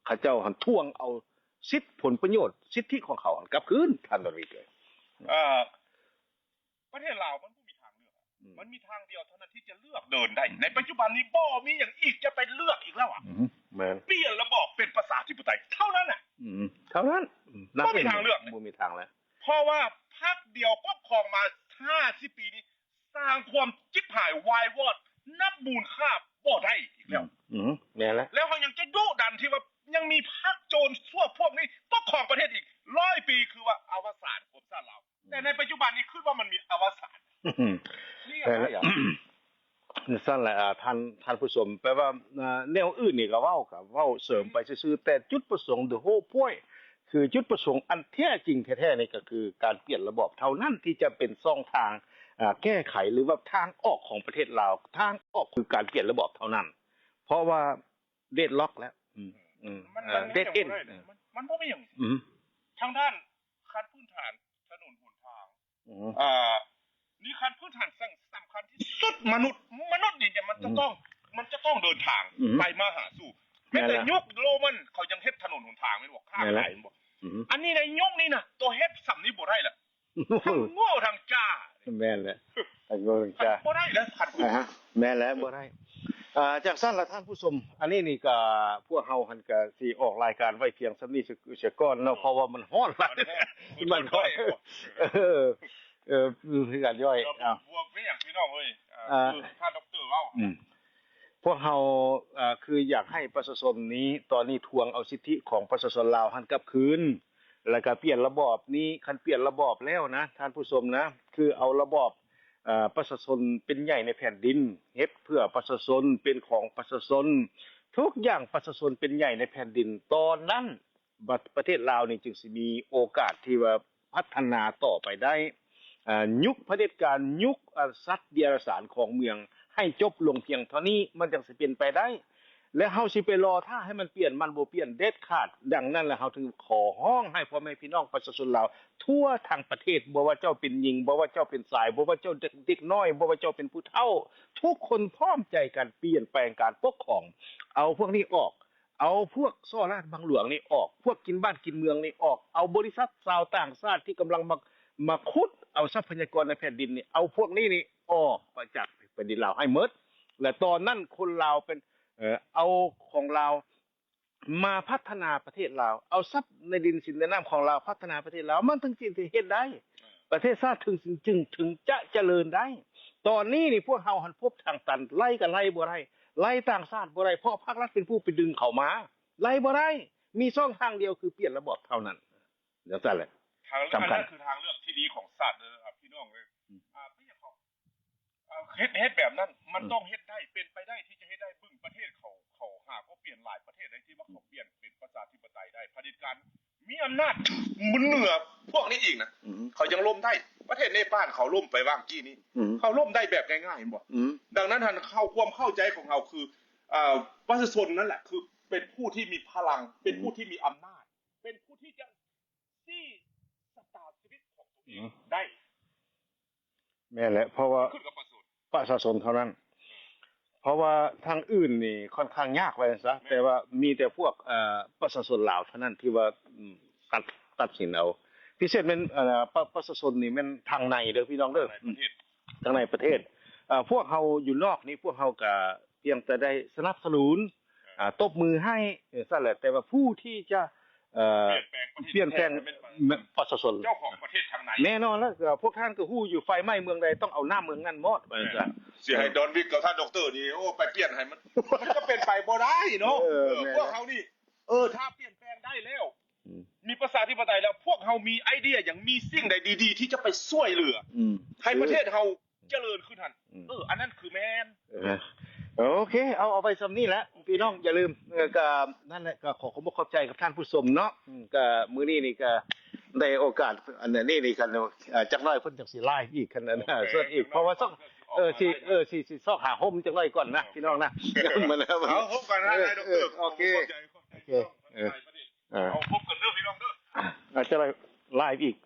ເຂົາເຈົ້າຫັ້ນທວງເອົາສິດຜົນປະໂຫຍດ ສິດທິຂອງເຂົາຫັ້ນກັບຄືນ ທ່ານດອນວິດເອີຍ. ເອີ ປະເທດລາວມັນບໍ່ມີທາງເລືອກ ອືມ ມັນມີທາງດຽວເທົ່ານັ້ນທີ່ຈະເລືອກເດີນໄດ້ ໃນປັດຈຸບັນນີ້ບໍ່ມີຫຍັງອີກຈະໄປເລືອກອີກແລ້ວອະ ອືມ ແມ່ນ ປ່ຽນລະບອບເປັນປະຊາທິປະໄຕເທົ່ານັ້ນນະ ອືມ ເທົ່ານັ້ນ ອືມ ບໍ່ມີທາງເລືອກ ບໍ່ມີທາງແລ້ວ ເພາະວ່າພັກດຽວປົກຄອງມາຫ້າສິບປີນີ້ ສ້າງຄວາມຈິບຫາຍວາຍວອດ ນັບມູນຄ່າບໍ່ໄດ້ອີກແລ້ວ ອືມ ແມ່ນແລ້ວ ແລ້ວເຮົາຍັງຈະດຸດັນທີ່ວ່າຍັງມີພັກໂຈນຊົ່ວພວກນີ້ປົກຄອງປະເທດອີກຮ້ອຍປີ ຄືວ່າອະວະສານຂອງຊາດລາວ ແຕ່ໃນປັດຈຸບັນນີ້ຄິດວ່າມັນມີອະວະສານ ນີ້ແຫຼະ ຊັ້ນແຫຼະ ທ່ານ ທ່ານຜູ້ຊົມ ແປວ່າ ແນວອື່ນນີ້ກໍເວົ້າ ກໍເວົ້າເສີມໄປຊື່ໆ ແຕ່ຈຸດປະສົງ the whole point ຄືຈຸດປະສົງອັນແທ້ຈິງແທ້ໆນີ້ ກໍຄືການປ່ຽນລະບອບເທົ່ານັ້ນ ທີ່ຈະເປັນຊ່ອງທາງ ແກ້ໄຂ ຫຼືວ່າທາງອອກຂອງປະເທດລາວ ທາງອອກຄືການປ່ຽນລະບອບເທົ່ານັ້ນ ເພາະວ່າ deadlock ແລ້ວ dead end ມັນບໍ່ມີຫຍັງ ທາງດ້ານຂັ້ນພື້ນຖານ ຖະໜົນຫົນທາງ ອ່າ ນີ້ຂັ້ນພື້ນຖານສຳຄັນທີ່ສຸດ ມະນຸດ ມະນຸດນີ້ມັນຈະຕ້ອງ ມັນຈະຕ້ອງເດີນທາງໄປມາຫາສູ່ ແມ່ນແຕ່ຍຸກໂລມັນເຂົາຍັງເຮັດຖະໜົນຫົນທາງແມ່ນບໍ່ ຄ້າຂາຍແມ່ນບໍ່ ອັນນີ້ໃນຍຸກນີ້ນະ ໂຕເຮັດສ່ຳນີ້ບໍ່ໄດ້ລະ ທັງໂງ່ທັງຈ້າ ແມ່ນແຫຼະ ທັງໂງ່ທັງຈ້າ ບໍ່ໄດ້ເດ້ ແມ່ນແຫຼະ ບໍ່ໄດ້ ອ່າ ຈັ່ງຊັ້ນລະທ່ານຜູ້ຊົມ ອັນນີ້ນີ້ກະ ພວກເຮົາຫັ້ນກະຊິອອກລາຍການໄວ້ພຽງສ່ຳນີ້ເສຍກ່ອນເນາະ ເພາະວ່າມັນຮ້ອນຫຼາຍ ມັນຮ້ອນ ເອີ ເອີ ຄືກັນ ຍ່ອຍ ບວກໄປຫຍັງພີ່ນ້ອງເອີຍ ທ່ານດັອກເຕີເວົ້າ ອືມ ພວກເຮົາ ເອີ ຄືຢາກໃຫ້ປະຊາຊົນນີ້ ຕອນນີ້ທວງເອົາສິດທິຂອງປະຊາຊົນລາວຫັ້ນກັບຄືນ ແລ້ວກະປ່ຽນລະບອບນີ້. ຄັນປ່ຽນລະບອບແລ້ວນະ ທ່ານຜູ້ຊົມນະ ຄືເອົາລະບອບ ເອີ ປະຊາຊົນເປັນໃຫຍ່ໃນແຜ່ນດິນ, ເຮັດເພື່ອປະຊາຊົນ, ເປັນຂອງປະຊາຊົນ, ທຸກຢ່າງປະຊາຊົນເປັນໃຫຍ່ໃນແຜ່ນດິນ, ຕອນນັ້ນ ປະ ປະເທດລາວນີ້ຈຶ່ງຊິມີໂອກາດທີ່ວ່າພັດທະນາຕໍ່ໄປໄດ້. ເອີ ຍຸກຜະເດັດການ, ຍຸກ ອາ ສັດເດຍລະສານຂອງເມືອງ ໃຫ້ຈົບລົງພຽງເທົ່ານີ້ ມັນຈັ່ງຊິເປັນໄປໄດ້. ແລະ ເຮົາຊິໄປລໍຖ້າໃຫ້ມັນປ່ຽນ, ມັນບໍ່ປ່ຽນເດັດຂາດ. ດັ່ງນັ້ນແຫຼະ ເຮົາຈຶ່ງຂໍຮ້ອງໃຫ້ພໍ່ແມ່ພີ່ນ້ອງປະຊາຊົນລາວທົ່ວທັງປະເທດ, ບໍ່ວ່າເຈົ້າເປັນຍິງ, ບໍ່ວ່າເຈົ້າເປັນຊາຍ, ບໍ່ວ່າເຈົ້າເດັກ ເດັກນ້ອຍ, ບໍ່ວ່າເຈົ້າເປັນຜູ້ເຖົ້າ, ທຸກຄົນພ້ອມໃຈກັນປ່ຽນແປງການປົກຄອງ, ເອົາພວກນີ້ອອກ. ເອົາພວກສໍ້ລາດບັງຫຼວງນີ້ອອກ, ພວກກິນບ້ານກິນເມືອງນີ້ອອກ, ເອົາບໍລິສັດຊາວຕ່າງຊາດທີ່ກຳລັງມາ ມາຂຸດເອົາຊັບພະຍາກອນໃນແຜ່ນດິນນີ້, ເອົາພວກນີ້ນີ້ອອກໄປຈາກແຜ່ນດິນລາວໃຫ້ໝົດ. ແລະ ຕອນນັ້ນຄົນລາວເປັນ ເອີ ເອົາຂອງລາວມາພັດທະນາປະເທດລາວ, ເອົາຊັບໃນດິນສິນໃນນ້ຳຂອງລາວພັດທະນາປະເທດລາວ, ມັນເຖິງຊິເຮັດໄດ້. ປະເທດຊາດເຖິງ ເຖິງ ເຖິງຈະຈະເລີນໄດ້. ຕອນນີ້ນີ້ພວກເຮົາຫັ້ນພົບທາງຕັນ, ໄລ່ກໍໄລ່ບໍ່ໄດ້, ໄລ່ຕ່າງຊາດບໍ່ໄດ້, ເພາະພາກລັດເປັນຜູ້ໄປດຶງເຂົາມາ, ໄລ່ບໍ່ໄດ້. ມີຊ່ອງທາງດຽວຄືປ່ຽນລະບອບເທົ່ານັ້ນ. ຈັ່ງຊັ້ນແຫຼະ. ທາງເລືອກ ສຳຄັນ ນັ້ນຄືທາງເລືອກທີ່ດີຂອງຊາດເດີ ພີ່ນ້ອງເອີຍ. ອືມ ອ່າ ເປັນຫຍັງເຂົາ ເອີ ເຮັດ ເຮັດແບບນັ້ນ ມັນ ອືມ ຕ້ອງເຮັດໄດ້, ເປັນໄປໄດ້ທີ່ຈະເຮັດໄດ້. ເບິ່ງປະເທດເຂົາ, ເຂົາຫາກໍປ່ຽນຫຼາຍປະເທດໃດທີ່ວ່າເຂົາ ອືມ ປ່ຽນເປັນປະຊາທິປະໄຕໄດ້, ຜະເດັດການມີອຳນາດເໜືອພວກນີ້ອີກນະ. ອືມ ເຂົາຍັງລົ້ມໄດ້. ປະເທດເນປານເຂົາລົ້ມໄປຫວ່າງກີ້ນີ້. ອືມ ເຂົາລົ້ມໄດ້ແບບງ່າຍໆ ເຫັນບໍ່? ອືມ ດັ່ງນັ້ນຫັ້ນ ເຂົ້າ ຄວາມເຂົ້າໃຈຂອງເຮົາຄື ເອີ ປະຊາຊົນນັ້ນແຫຼະ ຄືເປັນຜູ້ທີ່ມີພະລັງ, ເປັນ ອືມ ຜູ້ທີ່ມີອຳນາດ, ເປັນຜູ້ທີ່ຈະ ຊີ້ຊະຕາຊີວິດຂອງຕົວເອງ ອືມ ໄດ້. ແມ່ນແຫຼະ ເພາະວ່າ ຂຶ້ນກັບປະຊາຊົນ ປະຊາຊົນເທົ່ານັ້ນ. ເພາະວ່າທາງອື່ນນີ້ຄ່ອນຂ້າງຍາກ ວ່າຊັ້ນຊະ. ແມ່ນ ແຕ່ວ່າມີແຕ່ພວກ ເອີ ປະຊາຊົນລາວເທົ່ານັ້ນທີ່ວ່າ ອືມ ຕັດ ຕັດສິນເອົາ. ພິເສດແມ່ນ ເອີ ປະ ປະຊາຊົນນີ້ແມ່ນທາງໃນເດີພີ່ນ້ອງເດີ ທາງໃນປະເທດ ອືມ ທາງໃນປະເທດ. ເອີ ພວກເຮົາຢູ່ນອກນີ້ ພວກເຮົາກະພຽງແຕ່ໄດ້ສະໜັບສະໜູນ ເອີ ອ່າ ຕົບມືໃຫ້ ເອີ ຊັ້ນແຫຼະ. ແຕ່ວ່າຜູ້ທີ່ຈະ ເອີ ປ່ຽນແປງປະເທດ ປ່ຽນແປງ ແທ້ແມ່ນປະຊາຊົນ ແມ່ນປະຊາຊົນ ເຈົ້າຂອງປະເທດທາງໃນ. ແນ່ນອນແລ້ວ ເອີ ພວກທ່ານກໍຮູ້ຢູ່ ໄຟໄໝ້ເມືອງໃດຕ້ອງເອົານ້ຳເມືອງນັ້ນໝົດ ວ່າຊັ້ນ. ຊິໃຫ້ດອນວິກກັບທ່ານດັອກເຕີນີ້ ໂອ້ ໄປປ່ຽນໃຫ້ມັນ ມັນກໍເປັນໄປບໍ່ໄດ້ເນາະ. ເອີ ເອີ ແມ່ນ ພວກເຮົານີ້ ເອີ ຖ້າປ່ຽນແປງໄດ້ແລ້ວ ອືມ ມີປະຊາທິປະໄຕແລ້ວ ພວກເຮົາມີໄອເດຍຫຍັງ ມີສິ່ງໃດດີໆ ທີ່ຈະໄປຊ່ວຍເຫຼືອ ອືມ ໃຫ້ປະເທດເຮົາ ເອີ ຈະເລີນຂຶ້ນຫັ້ນ. ອືມ ເອີ ອັນນັ້ນຄືແມ່ນ. ເອີ ໂອເຄ ເອົາ ເອົາໄວ້ສ່ຳນີ້ແຫຼະພີ່ນ້ອງ. ຢ່າລືມ ເອີ ກໍນັ້ນແຫຼະ ກໍຂໍຂອບອົກຂອບໃຈກັບທ່ານຜູ້ຊົມເນາະ. ອືມ ກໍມື້ນີ້ນີ້ກໍໄດ້ໂອກາດ ອັນນີ້ນີ້ ຄັນ ເອີ ຈັກໜ້ອຍເພິ່ນຈັ່ງຊິໄລຟ໌ອີກ ຄັນ ໂອເຄ ສ່ວນອີກ ເພາະວ່າຊອກ ເອີ ຊິ ເອີ ຊິ ຊິຊອກຫາຮົ່ມຈັກໜ້ອຍກ່ອນນະ ໂອເຄ ພີ່ນ້ອງນະ. ເອົາ ພົບກັນນະ ເອີ ນາຍດັອກເຕີ ເອີ ໂອເຄ ຂອບໃຈ ຂອບໃຈ ໂອເຄ ເອີ ເອົາ ພົບກັນເດີພີ່ນ້ອງເດີ. ອາ ຈະໄລຟ໌ອີກ